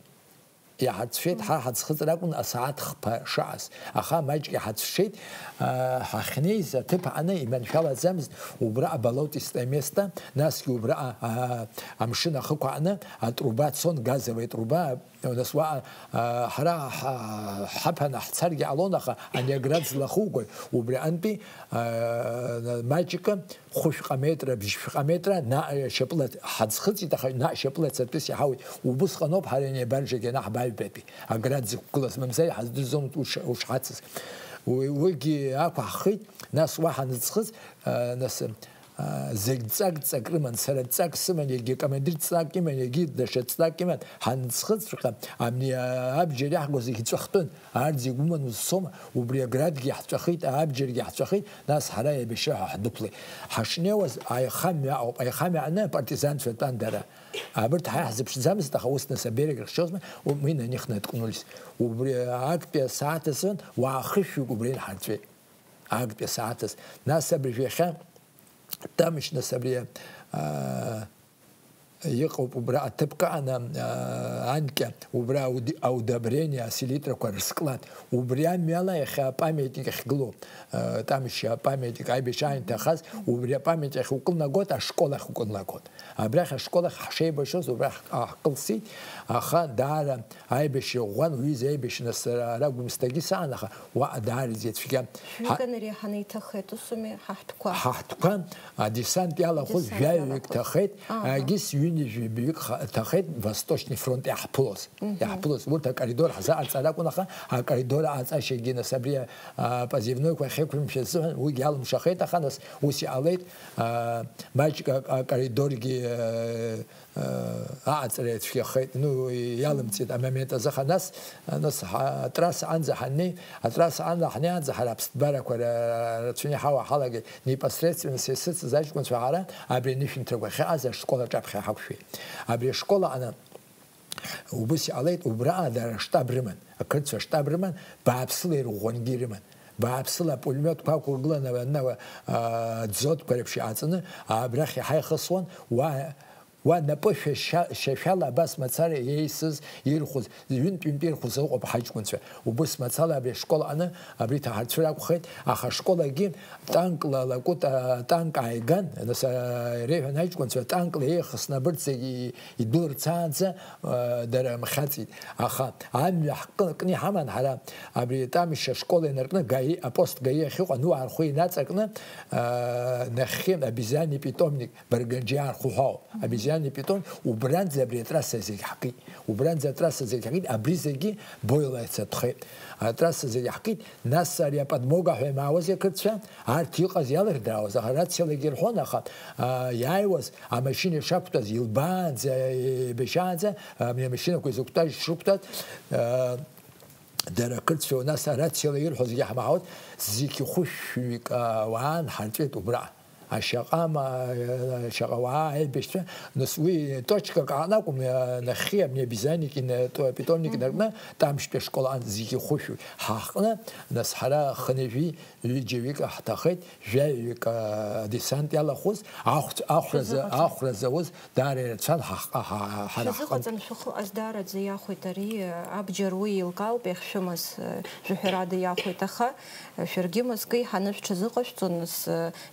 Иҳацәшеит, ҳа ҳаӡхыҵра акәын асааҭ хԥа шааз, аха маҷк иҳацәшеит, э, ҳахьнеиз аҭыԥ аҟны иманшәалаӡамызт, убра аболотистое место, насгьы убра, а, а, амшын ахықә аҟны атруба цон, газовая труба, Нас уаҟа, а, ҳара ҳа-, ҳаԥаны ҳцаргьы ҟалон, аха ани аград злахугои, убри аҟынтәи, а, маҷк хәышәҟа метра, бжьшәҟа метра наҟ шьапыла ҳаӡхыҵит, аха наҟ шьапыла цатәыс иаҳауеит. Убысҟаноуп ҳара ани абаржагьы анаҳба аҩбатәи аград зықәгылаз, мамзар иҳаздырӡомызт уш-, ушҳацыз. Уи, уигьы ақәаҳхит, нас уа ҳанӡхыҵ, а, нас, а, зегь ҵак-ҵак рыман, сара ҵак сыман, иаргьы акомандир ҵак иман, иаргьы даҽа ҵак иман, ҳанӡхыҵҵәҟьа, абни, а, абџьар иаҳго зегь ҵәахтәын, арҭ зегь уман узцома, убри аградгьы иаҳҵәахит, абџьаргьы иаҳҵәахит, нас ҳара еибашьра ҳәа ҳдәықәлеит. Ҳашнеиуаз аихамҩа ауп, аихамҩа аҟны апартизанцәа тәан дара. Абарҭ ҳара ҳзыԥшӡамызт, аха ус нас аберег рыхьчозма, у-, мы на них наткнулись. Убри актәи асааҭ азын уаа хышәҩык убра инҳарҵәеит. Актәи асааҭ азы. Нас абыржә иахьа Тамшь, нас абри, а, иҟоуп убра аҭыԥ кааны, а, анкьа, убра ауди-, аудобрение, аселитрақәа рсклад. Убри амҩала иахьа апамиатник ахьгылоу, а, Тамшь апамиатник аибашьра аамҭа ахаз, убри апамиатник ахь укылнагоит, ашкол ахь укылнагоит. Абрахь ашкол ахь ҳшеибашьуаз, убрахь ҳкылсит, аха даара аибашьра ӷәӷәан, уҩыза аибашьра, нас ара Гәымсҭагьы саан, аха уаҟа даараӡа ицәгьан. Ҳа- Шәҩык анареиҳаны иҭахеит, усуми, ҳа ҳтәқәа? Ҳа ҳтәқәа, адесант иалахәыз Десант жәаҩаҩык иалахәыз. Ҭахеит, Аҳа. Агьыс ҩынҩажәи баҩык ха-, ҭахеит, Восточный фронт иаҳԥылоз. Мгм. Иаҳԥылоз. Урҭ акоридор ҳзаҟарҵар акәын, аха акоридор аҟаҵашьагьы, нас абри, а, позывнойқәа ахьеиқәымшәаз азыҳәан уигьы алымшахеит, аха нас ус иҟалеит, а, маҷк а-, акоридоргьы, а, а, аҟаҵара ицәгьахеит, ну, иалымҵит амомент азы, аха нас, нас ҳа-, атрасса анӡа ҳаннеи, атрасса анла ҳнеиаанӡа ҳара аԥсҭбарақәа ра-, рацәаны иҳауа ҳалагеит, непосредственно са исыцыз аҷкәынцәа ҳара абри анышәынҭрақәа ахьыҟаз ашкол аҿаԥхьа иҳақәшәеит. Абри ашкол аҟны убыс иҟалеит, убраҟа дара штаб рыман, ақырҭцәа штаб рыман, бааԥсыла ирӷәӷәангьы ирыман. Бааԥсыла апулемиотқәа ақәыргыланы, ана, а, дзотқәа реиԥш иҟаҵаны, абрахь иҳаихысуан, уа, уа напы шәашьа-, шьашәала абас мацара иеисыз, ирхәыз, ҩынтә-ҩынтә ирхәыз ыҟоуп ҳаҷкәынцәа. Убыс мацала абри ашкол аҟны абри ҭаҳарцәыр акәхеит, аха ашкол агьы танкла лакәыта, танк ааиган, нас, а, иреиҳәан аҷкәынцәа, танкла еихысны абырҭ зегьы идәылырцаанӡа, а, дара мхьаҵит. Аха амҩа ҳкы-, кны иҳаман ҳара, абри Тамшь ашкол инаркны ГАИ, апост ГАИ ахьыҟоу, ануаа рхәы инаҵакны, а, нахьхьи обезьяний питомник, Барганџьиаа рхәы ҳәа ауп. Обезьяний питомник, убранӡа абри атрасса зегь ҳкит. Убранӡа атрасса зегь ҳкит, абри зегьы бойло ицатәхеит. Атрасса зегь ҳкит, нас ари аподмога ҳәа имаауаз ақырҭцәа, арҭ иҟаз иалырдраауаз, аха рациалагьы ирҳәон, аха, а, иааиуаз амашьына ишақәтәаз илбаанӡа, еибашьаанӡа, а, амашьынақәа изықәтәаз, ишрықәтәаз, а, дара ақырҭцәа, нас арациала ирҳәозгьы ҳмаҳауаз, зқьи хәышәҩык, а, уаа нҳарҵәеит убра. Ашьаҟа ма-, ашьаҟа уаа аибашьцәа, нас уи точкак аҟны акәым, а, нахьхьи абни обезьянник ин-, то-, питомник Мгм. инаркны, Тамшьтәи ашкол аҟны зқьи хәышәҩык ҳаҟны, нас ҳара хынҩажәи ҩыџьаҩык ҳҭахеит, жәаҩаҩык, а, адесант иалахәыз, ахәц-, ахәра за-, Шәазыҟаҵан. Ахәра зауз даара ирацәан ҳа-, ҳа-, ҳа-, ҳара ҳҟынтә. Шәазыҟаҵан, шәыхы ҟаздараӡа иахәеит ари, абџьар уи еилкаауп иахьшәымаз, шәаҳәарада иахәеит, аха шәаргьы мызкы иҳаны шәҽазыҟашәҵон, нас,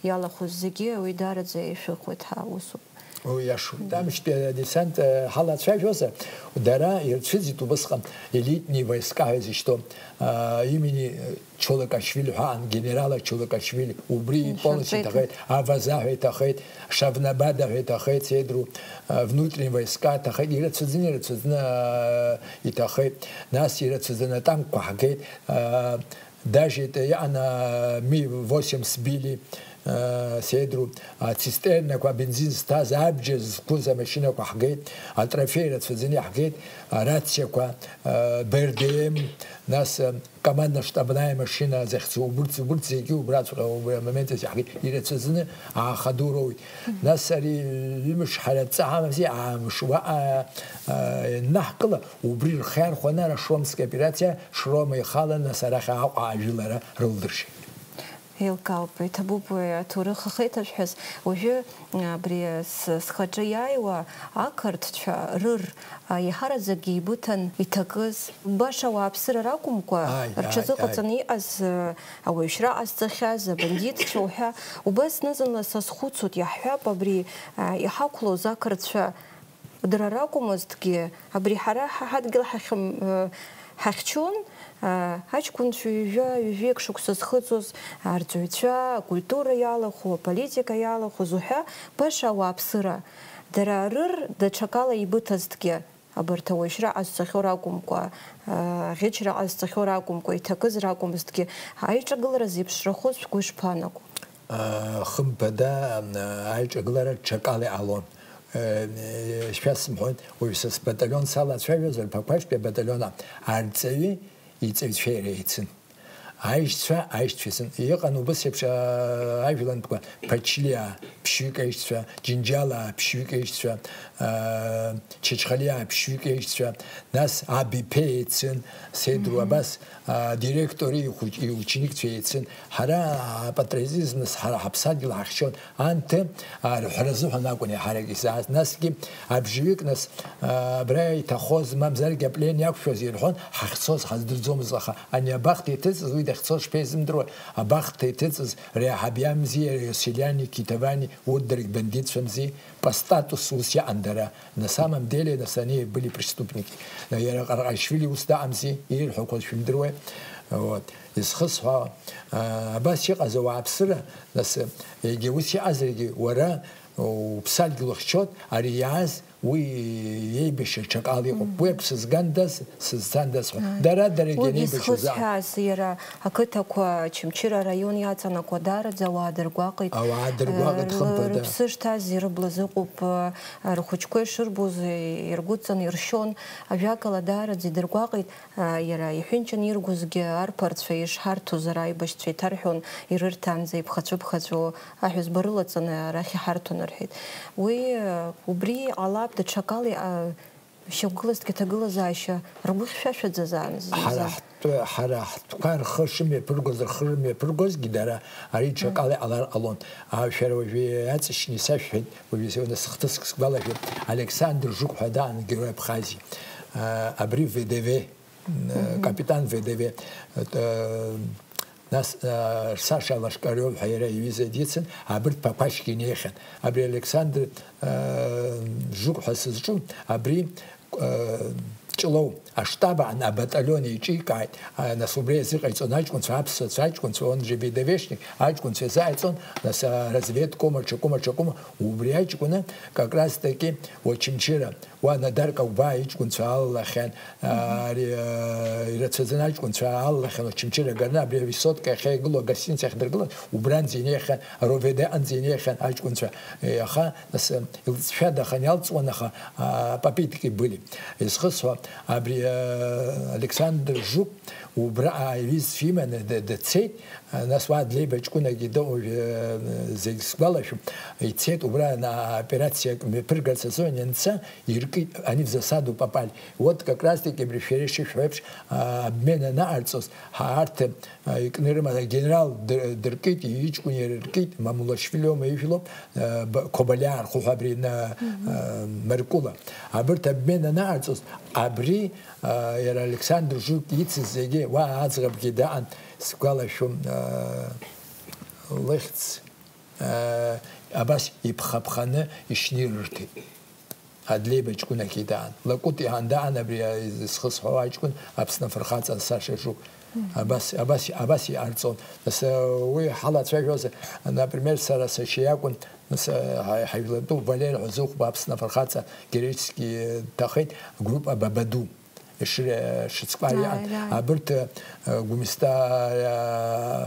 иалахәыз зегьы уи даараӡа ишәыхәеит ҳәа усуп. Уи иашоуп. Тамшьтәи адесант, э, ҳалацәажәозар, дара ирцәыӡит убысҟан элитные войска ҳәа изышьҭоу, а, имени, э, Чолокашвили ҳәа аан, генерал Чолокашвили, убри Мшәан полностью ҵеиҭа. Иҭахеит, Аваза ҳәа иҭахеит, Шавнабада ҳәа иҭахеит, Седру, а, внутренние войска ҭахеит, ирацәаӡаны, ирацәаӡаны, а, иҭахеит. Нас ирацәаӡаны атанкқәа ҳгеит, а, Даже это иаан, а, Ми восемь сбили, а, Седру, а, цистернақәа, абензин зҭаз, абџьар зқәыз амашьынақәа ҳгеит, атрофеи рацәаӡаны иаҳгеит, арациақәа, а, Б Р Д М, нас, а, командно-штабная машина захьӡу, убырҭ, убырҭ зегьы убраҵәҟьа, убри амомент азы иаҳгеит, ирацәаӡаны ааха ду роуит. Нас ари ҩымш ҳара адҵа ҳамамзи, аамш уаҟа, а, ианнаҳкыла, убри рхы иархәаны ара Шромская операциа, Шрома ихалан, нас арахь Аҟәа ажәылара рылдыршеит. Еилкаауп, иҭабуп уи аҭоурых ахеиҭашәҳәаз. Уажәы, а, абри с-, схаҿы иааиуа ақырҭцәа рыр, а, иаҳараӡакгьы еибыҭан иҭакыз, баша ауааԥсыра ракәымкәа, Ааи, ааи, рҽазыҟаҵаны ааи. Иҟаз, а, ауаҩшьра ҟазҵахьаз, абандитцәа уҳәа, убас зны-зынла сазхәыцуеит, иаҳҳәап, абри, а, иҳақәлоз ақырҭцәа Дара ракәмызҭгьы, абри ҳара ҳа ҳадгьыл ҳахьым-, э, ҳахьчон, э, аҷкәынцәа ҩажәа, ҩажәеик шықәса зхыҵуаз арҵаҩцәа, акультура иалахәу, аполитика иалахәыз уҳәа, баша ауааԥсыра. Дара рыр даҽакала ибыҭазҭгьы, абарҭ ауаҩшьра ҟазҵахьоу ракәымкәа, э, аӷьычра ҟазҵахьоу ракәымкәа, иҭакыз ракәымызҭгьы, аиҿагылара зеиԥшрахоз шәгәы ишԥанаго? Хымԥада, аиҿагылара ҽакала иҟалон. Шәасымҳәоит, уажә са сбаталион салацәажәозар, Ԥақәашьтәи абаталион арҵаҩи иҵаҩцәеи иара еицын. Аишьцәа, аишьцәа ицын. Иҟан убыс еиԥш, ажәлантәқәа, Ԥачлиаа ԥшьҩык аишьцәа, Џьынџьалаа ԥшьҩык аишьцәа, Чачхалиаа ԥшьҩык аишьцәа, нас Абиԥеи еицын, Сеидру Абас, адиректори ихәыҷ-, иученикцәа еицын. Ҳара апатриотизм, нас, ҳара ҳаԥсадгьыл ҳахьчон. Анҭы, а, рҳәара азыҳәан акәын еиҳарак изааз. Насгьы абжаҩык, нас, а, абра иҭахоз, мамзаргьы аплен иақәшәоз ирҳәон, ҳахьцоз ҳаздырӡомызт, аха ани абахҭа иҭыҵыз, уи дахьцоз шԥеизымдыруа, абахҭа иҭыҵыз реиҳаб иамзи, Иосилиани, Қьиҭавани, урҭ даргь бандитцәамзи, по статусу ус иаҟан дара. На самом деле, нас, они были преступники. Иара Ҟарҟаишвили ус даҟамзи, ирҳәақәоз шәымдыруеи? Вот. Изхысҳәаауа, а, абас иҟаз ауааԥсыра, нас, егьа ус иҟазаргьы, уара уԥсадгьыл ухьчоит, ари иааз уи иеибашьра ҽакала иҟоуп. Мгм. Уи ак сызгандаз, сызцандаз ҳәа. Ааи. Дара, дарагьы Уигьы анеибашьуаз аан. Зхысҳәааз иара ақыҭақәа, Очамчыра араион иаҵанакуа даараӡа ауаа дыргәаҟит. Ауаа дыргәаҟит, Э, хымԥада. Рыԥсы шҭаз, ирыбла зыҟоуп, э, рхәыҷқәа ишырбоз, э, иргәыдҵан иршьон. Ажәакала, даараӡа идыргәаҟит. А, иара иҳәынҷан иргәызгьы арԥарцәа ишҳарҭоз ара аибашьцәа иҭарҳәон, ирырҭанӡа иԥхаҵәы-ԥхаҵәо аҳәызба рылаҵаны арахь иҳарҭон рҳәеит. Уи, а, убри иҟалап, даҽакала, а, шьақәгылазҭгьы аҭагылазаашьа ргәы хьшәашәаӡазаанӡа. Ҳара ҳтәы, ҳара ҳтәқәа рхы шымҩаԥыргоз, рхы рымҩаԥыргозгьы дара ари ҽакала иҟалар ҟалон. А, шәара уажәы иаҵшьны исашәҳәеит, уажәы сыҩны сыхҭыск сгәалашәоит, Александр Жук ҳәа даан, Герой Абхазии. А, абри В Д В. Мгм. Капитан В Д В, э, нас, э, Саша Лашкариов ҳәа иара иҩыза дицын, абырҭ Ԥақәашьгьы инеихьан. Абри Александр, э, Жук ҳәа сызҿу, абри, э, Ҷлоу аштаб аан абаталион еиҿикааит, а, нас убри азыҟаиҵон аҷкәынцәа, аԥсуацәа аҷкәынцәа, он же В Д В-шник, аҷкәынцәа изааиҵон, нас, а, разведкома, ҽакома, ҽакома, убри аҷкәыны, как раз таки, Очамчыра, Уа Надар Каубаа иҷкәынцәа алалахьан, ари, а, ирацәаӡаны аҷкәынцәа алалахьан, Очамчыра аганы, абри авысотка иахьа игылоу агостиница ахь дыргылан, убранӡа инеихьан, РОВД аҟынӡа инеихьан аҷкәынцәа. Е, аха, нас, э, илҵшәадахан иалҵуан, аха, а, попытки были. Изхысҳәо, абри, а, Александр Жук убра, а, иҩызцәа иманы д-, дцеит, Нас уа Длеиба ҷкәынагьы дыҟоуп, э, зегь сгәалашәом, ицеит убра, на-, операциак мҩаԥыргарц азыҳәан ианца, иркит, они в засаду попали. Вот как раз таки абри шәара ишышәҳәо еиԥш, а, обмен анаҟарҵоз, ҳа арҭ, а, икны ирымаз агенерал дыр-, дыркит, иҷкәын иара иркит, Мамулашвили аума ижәлоуп, а, б-, Кобалиаа рхәы ҳәа абри на-, а, Маркула. Абырҭ обмен анаҟарҵоз, абри, а, иара Александр Жук ицыз зегьы, уа аӡӷабгьы даан, Сгәалашәом, аа, лыхьӡ, аа, абас иԥхаԥханы ишьны ирырҭеит. Адлеиба ҷкәынак идаан. Лакәыт иаандаан абри, аа, зхысҳәаауа аҷкәын Аԥсны афырхаҵа Саша Жук. Абас, абас, абас иҟарҵон. Нас, аа, уи ҳалацәажәозар, например, сара сашьа иакәын, нас, аа, ҳа-, ҳажәлантәы Валер ҳәа зыхәба Аԥсны афырхаҵа героически дҭахеит, группа Бабаду. Ишри-, шыцкәа иҟан. Ааи, ааи. Абырҭ, э, Гәымсҭа,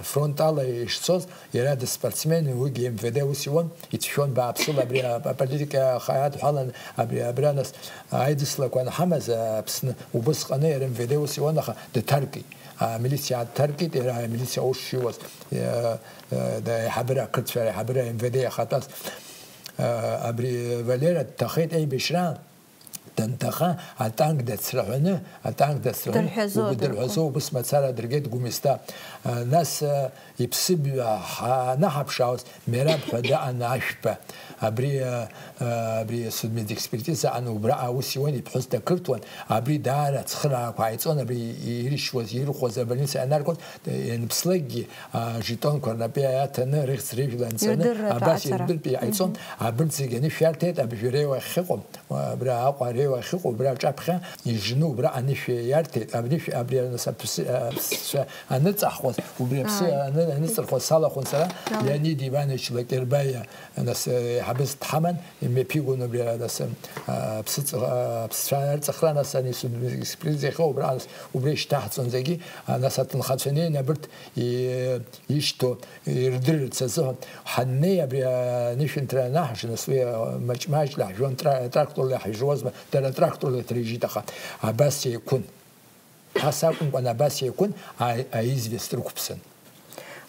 э, фронт ала ишцоз, иара дыспортсмен, уигьы М В Д ус иуан, ицәшәон бааԥсыла абри а-, аполитика аха-, адҳәалан, абри, абра нас аидыслақәа анҳамаз, э, Аԥсны, убысҟаны иара М В Д ус иуан, аха дҭаркит. Амилициа дҭаркит, иара амилициа аус шиуаз, э, э, да, аиҳабыра, ақырҭцәа реиҳабыра М В Д иахатәаз. Э, абри Валера дҭахеит аибашьра. Данҭаха, атанк дацраҳәаны, атанк дацраҳәаны, Дырҳәазо, убри дырҳәазо, дырҳәо. Убыс мацара дыргеит Гәымсҭа. А, нас, а, иԥсыбаҩ ҳа-, анаҳаԥшаауаз, Мераб ҳәа даҟан Ашәба. Абри, а, а, абри судмедэкспертиза аҟны убра аус иуан, иԥҳәыс дақырҭуан. Абри даара ацхыраагақәа ааиҵон, абри иршьуаз, ирхәоз абольница ианаргоз, ианԥслакгьы, ажетонқәа рнапы иаҭаны, рыхьӡ-рыжәла анҵаны, Ирдырратәы абас аҵара. Ирдыртәы иҟаиҵон. Мгм. Абырҭ зегьы анышә иарҭеит, абжьареи уахь иҟоу, Абра Аҟәа ареиуа ахьыҟоу, убра аҿаԥхьа ижны убра анышә иарҭеит. Анышә, абри аныс-, аԥсы, аԥсцәа аныҵаҳхуаз, убри аԥсы Ааи. аны-, аныҵырхуаз салахәын сара, Ала. Леонид Иванович Лакербаиа, нас, э, еиҳабыс дҳаман, имҩаԥигон убри, нас, э, аԥсыҵ-, э, аԥсцәа арҵахра, нас, ани судмедэкспертиза иахьоу убра, нас, убра ишьҭаҳҵон зегьы, а, нас, аҭынхацәа неин абырҭ и-, ишьҭоу ирдырырц азыҳәан, ҳаннеи абри анышәынҭра анаҳжа, нас уи маҷ-маҷла ҳжәуан, тра-, тракторла ҳжәуазма, дара тракторла иҭрыжьит, аха абас еиқәын. Ас акәымкәан, абас еиқәын, а-, аизвест рықәԥсан.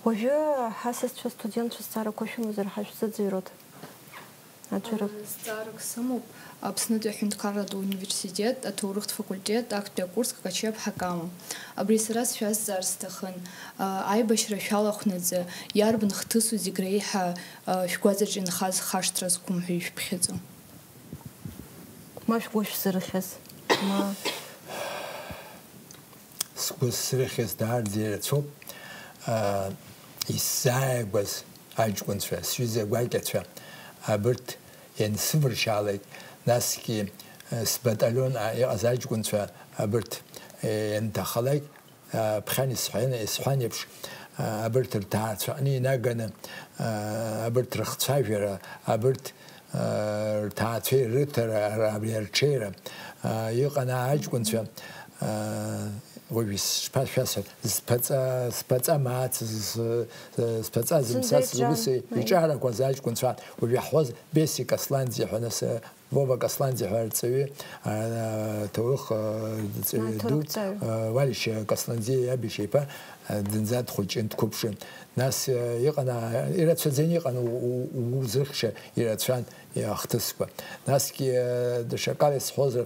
Уажәы ҳасасцәа, студентцәа зҵаарақәа шәымазар ҳәа шәзыӡырҩуеит? Аӡәырак. Зҵаарак сымоуп, Аԥснытәи аҳәынҭқарратә университет аҭоурыхтә факультет актәи акурс Какачиа-ԥҳа Кама. Абри сара сшәазҵаар сҭахын, а, аибашьра шәалахәнаҵы, иарбан хҭысу зегь реиҳа, а, шәгәаҵаҿ инхаз хашҭра зқәым ҳәа ишәԥхьаӡо? Ма шәгәы шәзырхьыз, ма. Сгәы сзырхьыз даараӡа ирацәоуп, аа, исзааигәаз аҷкәынцәа, сҩыза гәакьацәа, абырҭ иансывыршьаалак, насгьы, э, сбаталион, а, иҟаз аҷкәынцәа, абырҭ, э, ианҭахалак, а, ԥхьан исҳәан, исҳәан еиԥш, а, абырҭ рҭаацәаҟны инаганы, а, абырҭ рыхцәажәара, абырҭ рҭаацәеи рыҭара, ара-, абри арҽеира, а, иҟан аҷкәынцәа, а, уажә ишԥашәасҳәа, зԥаҵа, зԥаҵа маац, з-, зԥаҵа зымсас, Зынӡа зус иҿан, иҿарақәаз аҷкәынцәа, уажә иаҳҳәоз Беси Касланӡиа ҳәа, нас, а, Вова Касланӡиа ҳәа арҵаҩы, а, ҭоурых, а, рҵаҩы ду, Аҭоурыхҭаҩы. А, Уалишь Касланӡиа иаб иашьа иԥа, а, зынӡа дхәыҷын, дқәыԥшын. Нас, а, иҟан, а, ирацәаӡаны иҟан у-, у-, узырхьша ирацәан. Иахҭысқәа. Насгьы, э, даҽакала исҳәозар,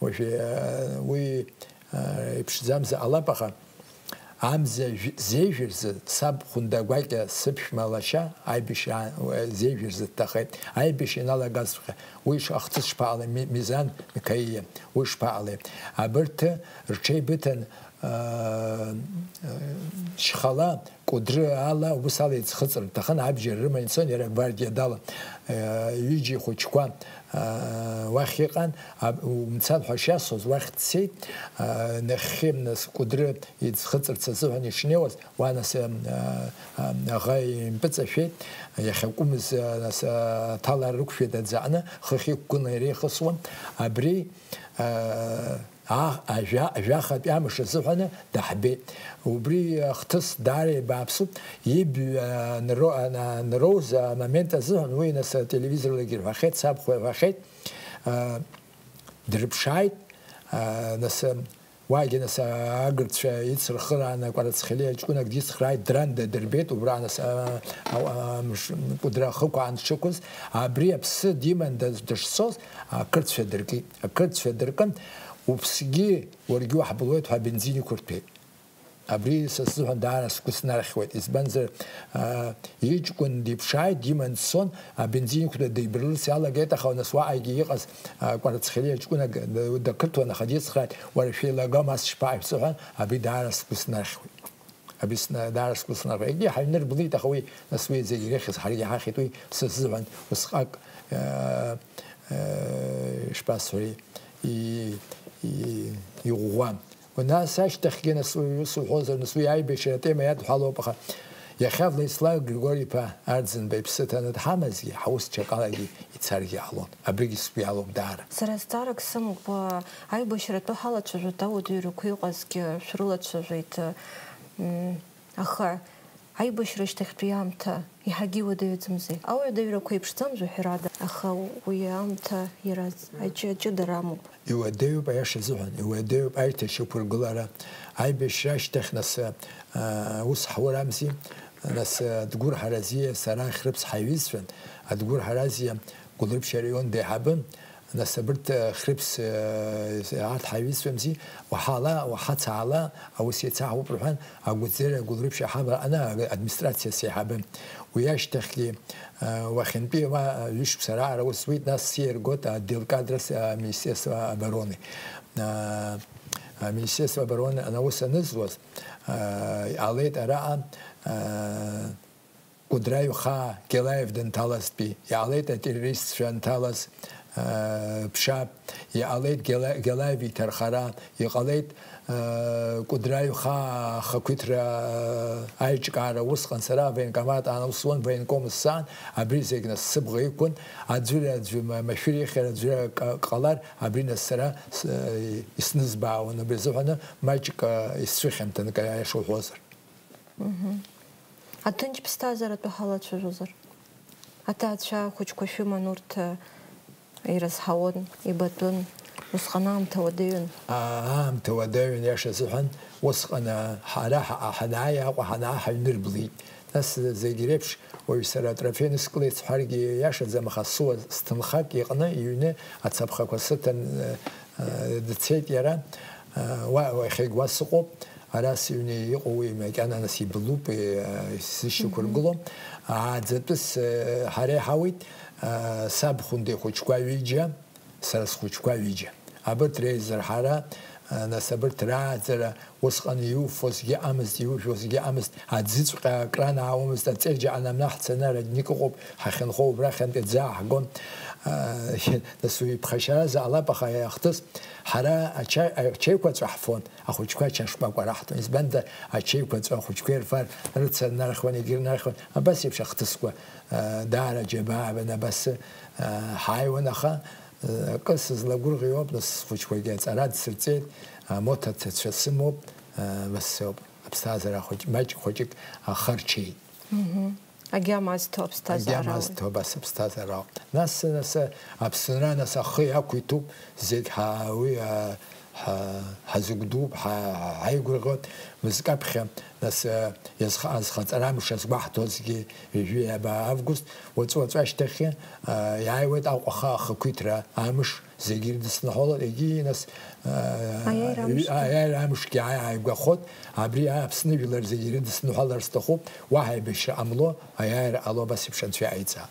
уажәы, э, уи, э, иԥшӡамзар ҟалап, аха амза жә-, зежәырзы саб Хәында гәакьа сыԥшәма лашьа аибашьра, э, зежәырзы дҭахеит. Аибашьра иналагазҵәҟьа уи ш-, ахҭыс шԥаҟалеи, Ми-, Мизан Мқаииа, уи шԥаҟалеи? Абырҭ рҽеибыҭан, э, э, шьхала Кәыдры ала, убыс ала иӡхыҵыр рҭахын, абџьар рыманы ицон, иара агвардиа дала, э, ҩыџьа ихәыҷқәа, э, уахь иҟан, аб-, умцан ҳәа шиасуаз, уахь дцеит, э, нахьхьи, нас, Кәыдры иӡхыҵырц азыҳәан ишнеиуаз, уа, нас, э, э, э, аӷа импыҵашәеит, иахьакәымыз, э, нас, э, аҭалара рықәшәеит аӡаҟны, хыхь иқәгыланы иреихысуан, абри, э, А, ажәа-, ажәахатәи амш азыҳәаны даҳбеит. Убри ахҭыс даара ибааԥсуп. Ибҩа анро-, ана-, анроуз амомент азыҳәан уи, нас, ателевизорлагьы ирҳәахьеит, сабхәа ирҳәахьеит. А, дрыԥшааит, а, нас, уагьы, нас, агырцәа ицырхырааны Кәарацхелиа ҷкәынак дицхрааит, Дранда дырбеит, убра, нас, а, а, а, мш-, Кәыдры ахықәаан дшықәыз, абри аԥсы диман даз-, дышцоз, ақырҭцәа дыркит. Ақырҭцәа дыркын, уԥсгьы уаргьы уаҳбылуеит ҳәа абензин иқәырҭәеит. Абри са сзыҳәан даара сгәы снархьуеит, избанзар, аа, иҷкәын диԥшааит, диман дцон, абензин иқәтәа деибарыларц иалагеит, аха нас уаҟагьы иҟаз, аа, Кәарацхелиа ҷкәынак дақырҭуан, аха дицхрааит, уара шәеилагам ас шԥааи шәзыҳәан, абри даара сгәы снархьуеит. Абри сна-, даара сгәы снархьуеит. Егьи ҳаҩнырблит, аха уи нас уи зегь ирыхьыз ҳаргьы иҳахьит, уи са сзыҳәан усҟак, э, э, ишԥасҳәари, и-, и-, иӷәӷәан. Нас ашьҭахьгьы, нас уи ус уҳәозар, нас уи аибашьра атема иадҳәалоуп, аха иахьа Владислав Григори-иԥа Арӡынба иԥсы ҭаны дҳамазгьы, ҳаус ҽакалагьы ицаргьы ҟалон. Абригьы сгәы иалоуп даара. Сара зҵаарак сымоуп, аибашьра атәы ҳалацәажәоит, ауадаҩрақәа иҟазгьы шәрылацәажәеит, м, аха аибашьра ашьҭахьтәи аамҭа еиҳагьы иуадаҩӡамзи? Ауадаҩрақәа еиԥшӡам, жәаҳәарада, аха уи аамҭа иара аҷы-, аҷыдара амоуп. Иуадаҩуп, аиаша азыҳәан, иуадаҩуп аиҭашьақәыргылара, аибашьра ашьҭахь, нас, а, ус ҳаурамзи, нас, а, Адгәыр Ҳаразиа сара ахьрыԥс ҳаиҩызцәан, Адгәыр Ҳаразиа Гәылрыԥшь араион деиҳабын, Нас абырҭ, э, Хрыԥс, э, арҭ ҳаҩызцәамзи, уаҳала, уаҳацаала, аус еицаҳуп рҳәан, агәыӡера агәылрыԥшьа ҳамра ана администрациа сеиҳабы. Уи ашьҭахьгьы, э, уахьынтәи уа, э, ҩышықәса раара ус зуит, нас сиаргоит отдел кадрас, э, Министерство обороны. Э, э, Министерство обороны анаус анызуаз, э, иҟалеит араҟа, э, Кәыдраҩ хаа Гелаев дынҭалазтәи, иҟалеит атеррористцәа анҭалаз, э, ԥшьа, иҟалеит Гела-, Гелаев иҭархара, иҟалеит, э, Кәыдраҩ хаа ахақәиҭра, э, аиҿкаара. Усҟан сара авоенкомат аан аус зуан, военком сцан, абри зегь нас сыбӷа иқәын, аӡәыр аӡәы ма-, машәыр ихьыр, аӡәыр ак-, ак ҟалар, абри нас сара с-, э, иснызбаауан, убри азыҳәаны маҷк, э, исцәыхьанҭан, аиаша уҳәозар. Аҭынч ԥсҭазааратәы ҳалацәажәозар? Аҭаацәа хәыҷқәа шәыман, урҭ, э, ирызҳауан, ибатәын, усҟан аамҭа уадаҩын. Аа, аамҭа уадаҩын, иаша азыҳәан, усҟан, а, ҳара ҳа-, ҳанааи Аҟәа ҳанаа ҳаҩнырблит. Нас зегь реиԥш, уаҩ сара атрофеи ныскылеит сҳәаргьы иашаӡам, аха сыуа сҭынхак иҟны иҩны ацаԥхақәа сыҭан, э, э, дцеит иара. Э, уа, уахьагь уа сыҟоуп. Ара сыҩны иҟоу уи макьана нас ибылуп, э, сзышьақәыргыло. Ааӡатәыс, э, ҳара иҳауеит, э, саб Хәындеи хәыҷқәа ҩыџьа, сара схәыҷқәа ҩыџьа. Абырҭ реизырҳара, э, нас абырҭ рааӡара, усҟан иуфозгьы ыҟамызт, иужәуазгьы ыҟамызт, аӡыҵәҟьа акранаауамызт, аҵеџь аанамнаҳцаны, родник ыҟоуп, ҳахьынхо убрахьынтә иӡааҳгон. Э, нас уи иԥхашьара заҟалап, аха иахҭыс ҳара ача-, ачаиқәаҵәа ҳфон. Ахәыҷқәа ачашкәакәа раҳҭон, избанда ачаиқәаҵәа ахәыҷқәа ирфар, рыцанархьуан, егьырнархьуан, абас еиԥш ахҭысқәа, э, даара џьабаабан, абас, э, ҳааиуан, аха, э, акы сызлагәырӷьо иоуп, нас схәыҷқәагьы аҵара дсырҵеит, амоҭа ҭацәа сымоуп, э, абас ауп, аԥсҭазаара хәыҷ-, маҷк хәыҷык ахы рҽеит. Агьама азҭо аԥсҭазаара Агьама ауп. Азҭо абас аԥсҭазаара ауп. Нас, нас, Аԥсынра, нас, ахы иақәиҭуп, зегь ҳа-, уи, а, ҳа-, ҳазыгәдууп, ҳа-, ҳаигәырӷьоит, мызкы аԥхьа, нас, а, иазха-, азхаҵара амш азгәаҳҭозгьы, ҩажәи аба август, уаҵәы-уаҵәы ашьҭахьы, а, иааиуеит Аҟәа ахы ахақәиҭра амш, зегьы ирыдысныҳәалоит, егьи, нас, а, Аиааира амшгьы. Аиааира амшгьы ааи-, ааигәахоит, абри Аԥсны жәлар зегьы ирыдысныҳәалар сҭахуп, уаҳа еибашьра ҟамло, аиааира ҟало, абас еиԥш Анцәа иҟаиҵа.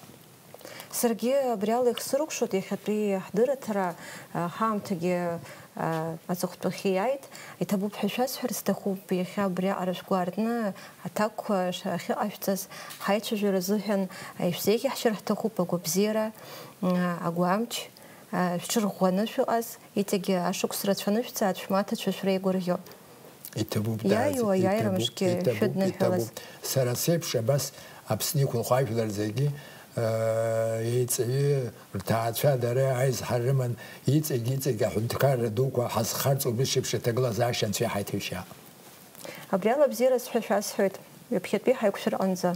Саргьы абри ала ихсыркәшоит, иахьатәи ҳдырраҭара, а, ҳаамҭагьы, а, аҵыхәтәахьы иааит. Иҭабуп ҳәа шәасҳәар сҭахуп, иахьа абри аҟара шәгәы аартны аҭакқәа ш-, ахьыҟашәҵаз, ҳаицәажәара азыҳәан, а, ишәзеиӷьаҳшьар ҳҭахуп агәабзиара, а, агәамч, а, шәҽырӷәӷәаны шәыҟаз, иҵегьы ашықәс рацәаны шәцааит, шәмаҭацәа шәреигәырӷьо. Иҭабуп, иааиуа даараӡа, аиааира иҭабуп, мышгьы иҭабуп, шәыдныҳәалаз. Иҭабуп. Сара сеиԥш абас Аԥсны иқәынхо ажәлар зегьы, э, еиҵаҩы, рҭаацәа, дара аизҳара рыман, иҵегь-иҵегь аҳәынҭқарра дуқәа ҳазхарҵо убыс еиԥш аҭагылазаашьа Анцәа иҳаиҭаҩшьа. Абри ала бзиараз ҳәа шәасҳәоит, ҩаԥхьатәи ҳаиқәшәараҟынӡа.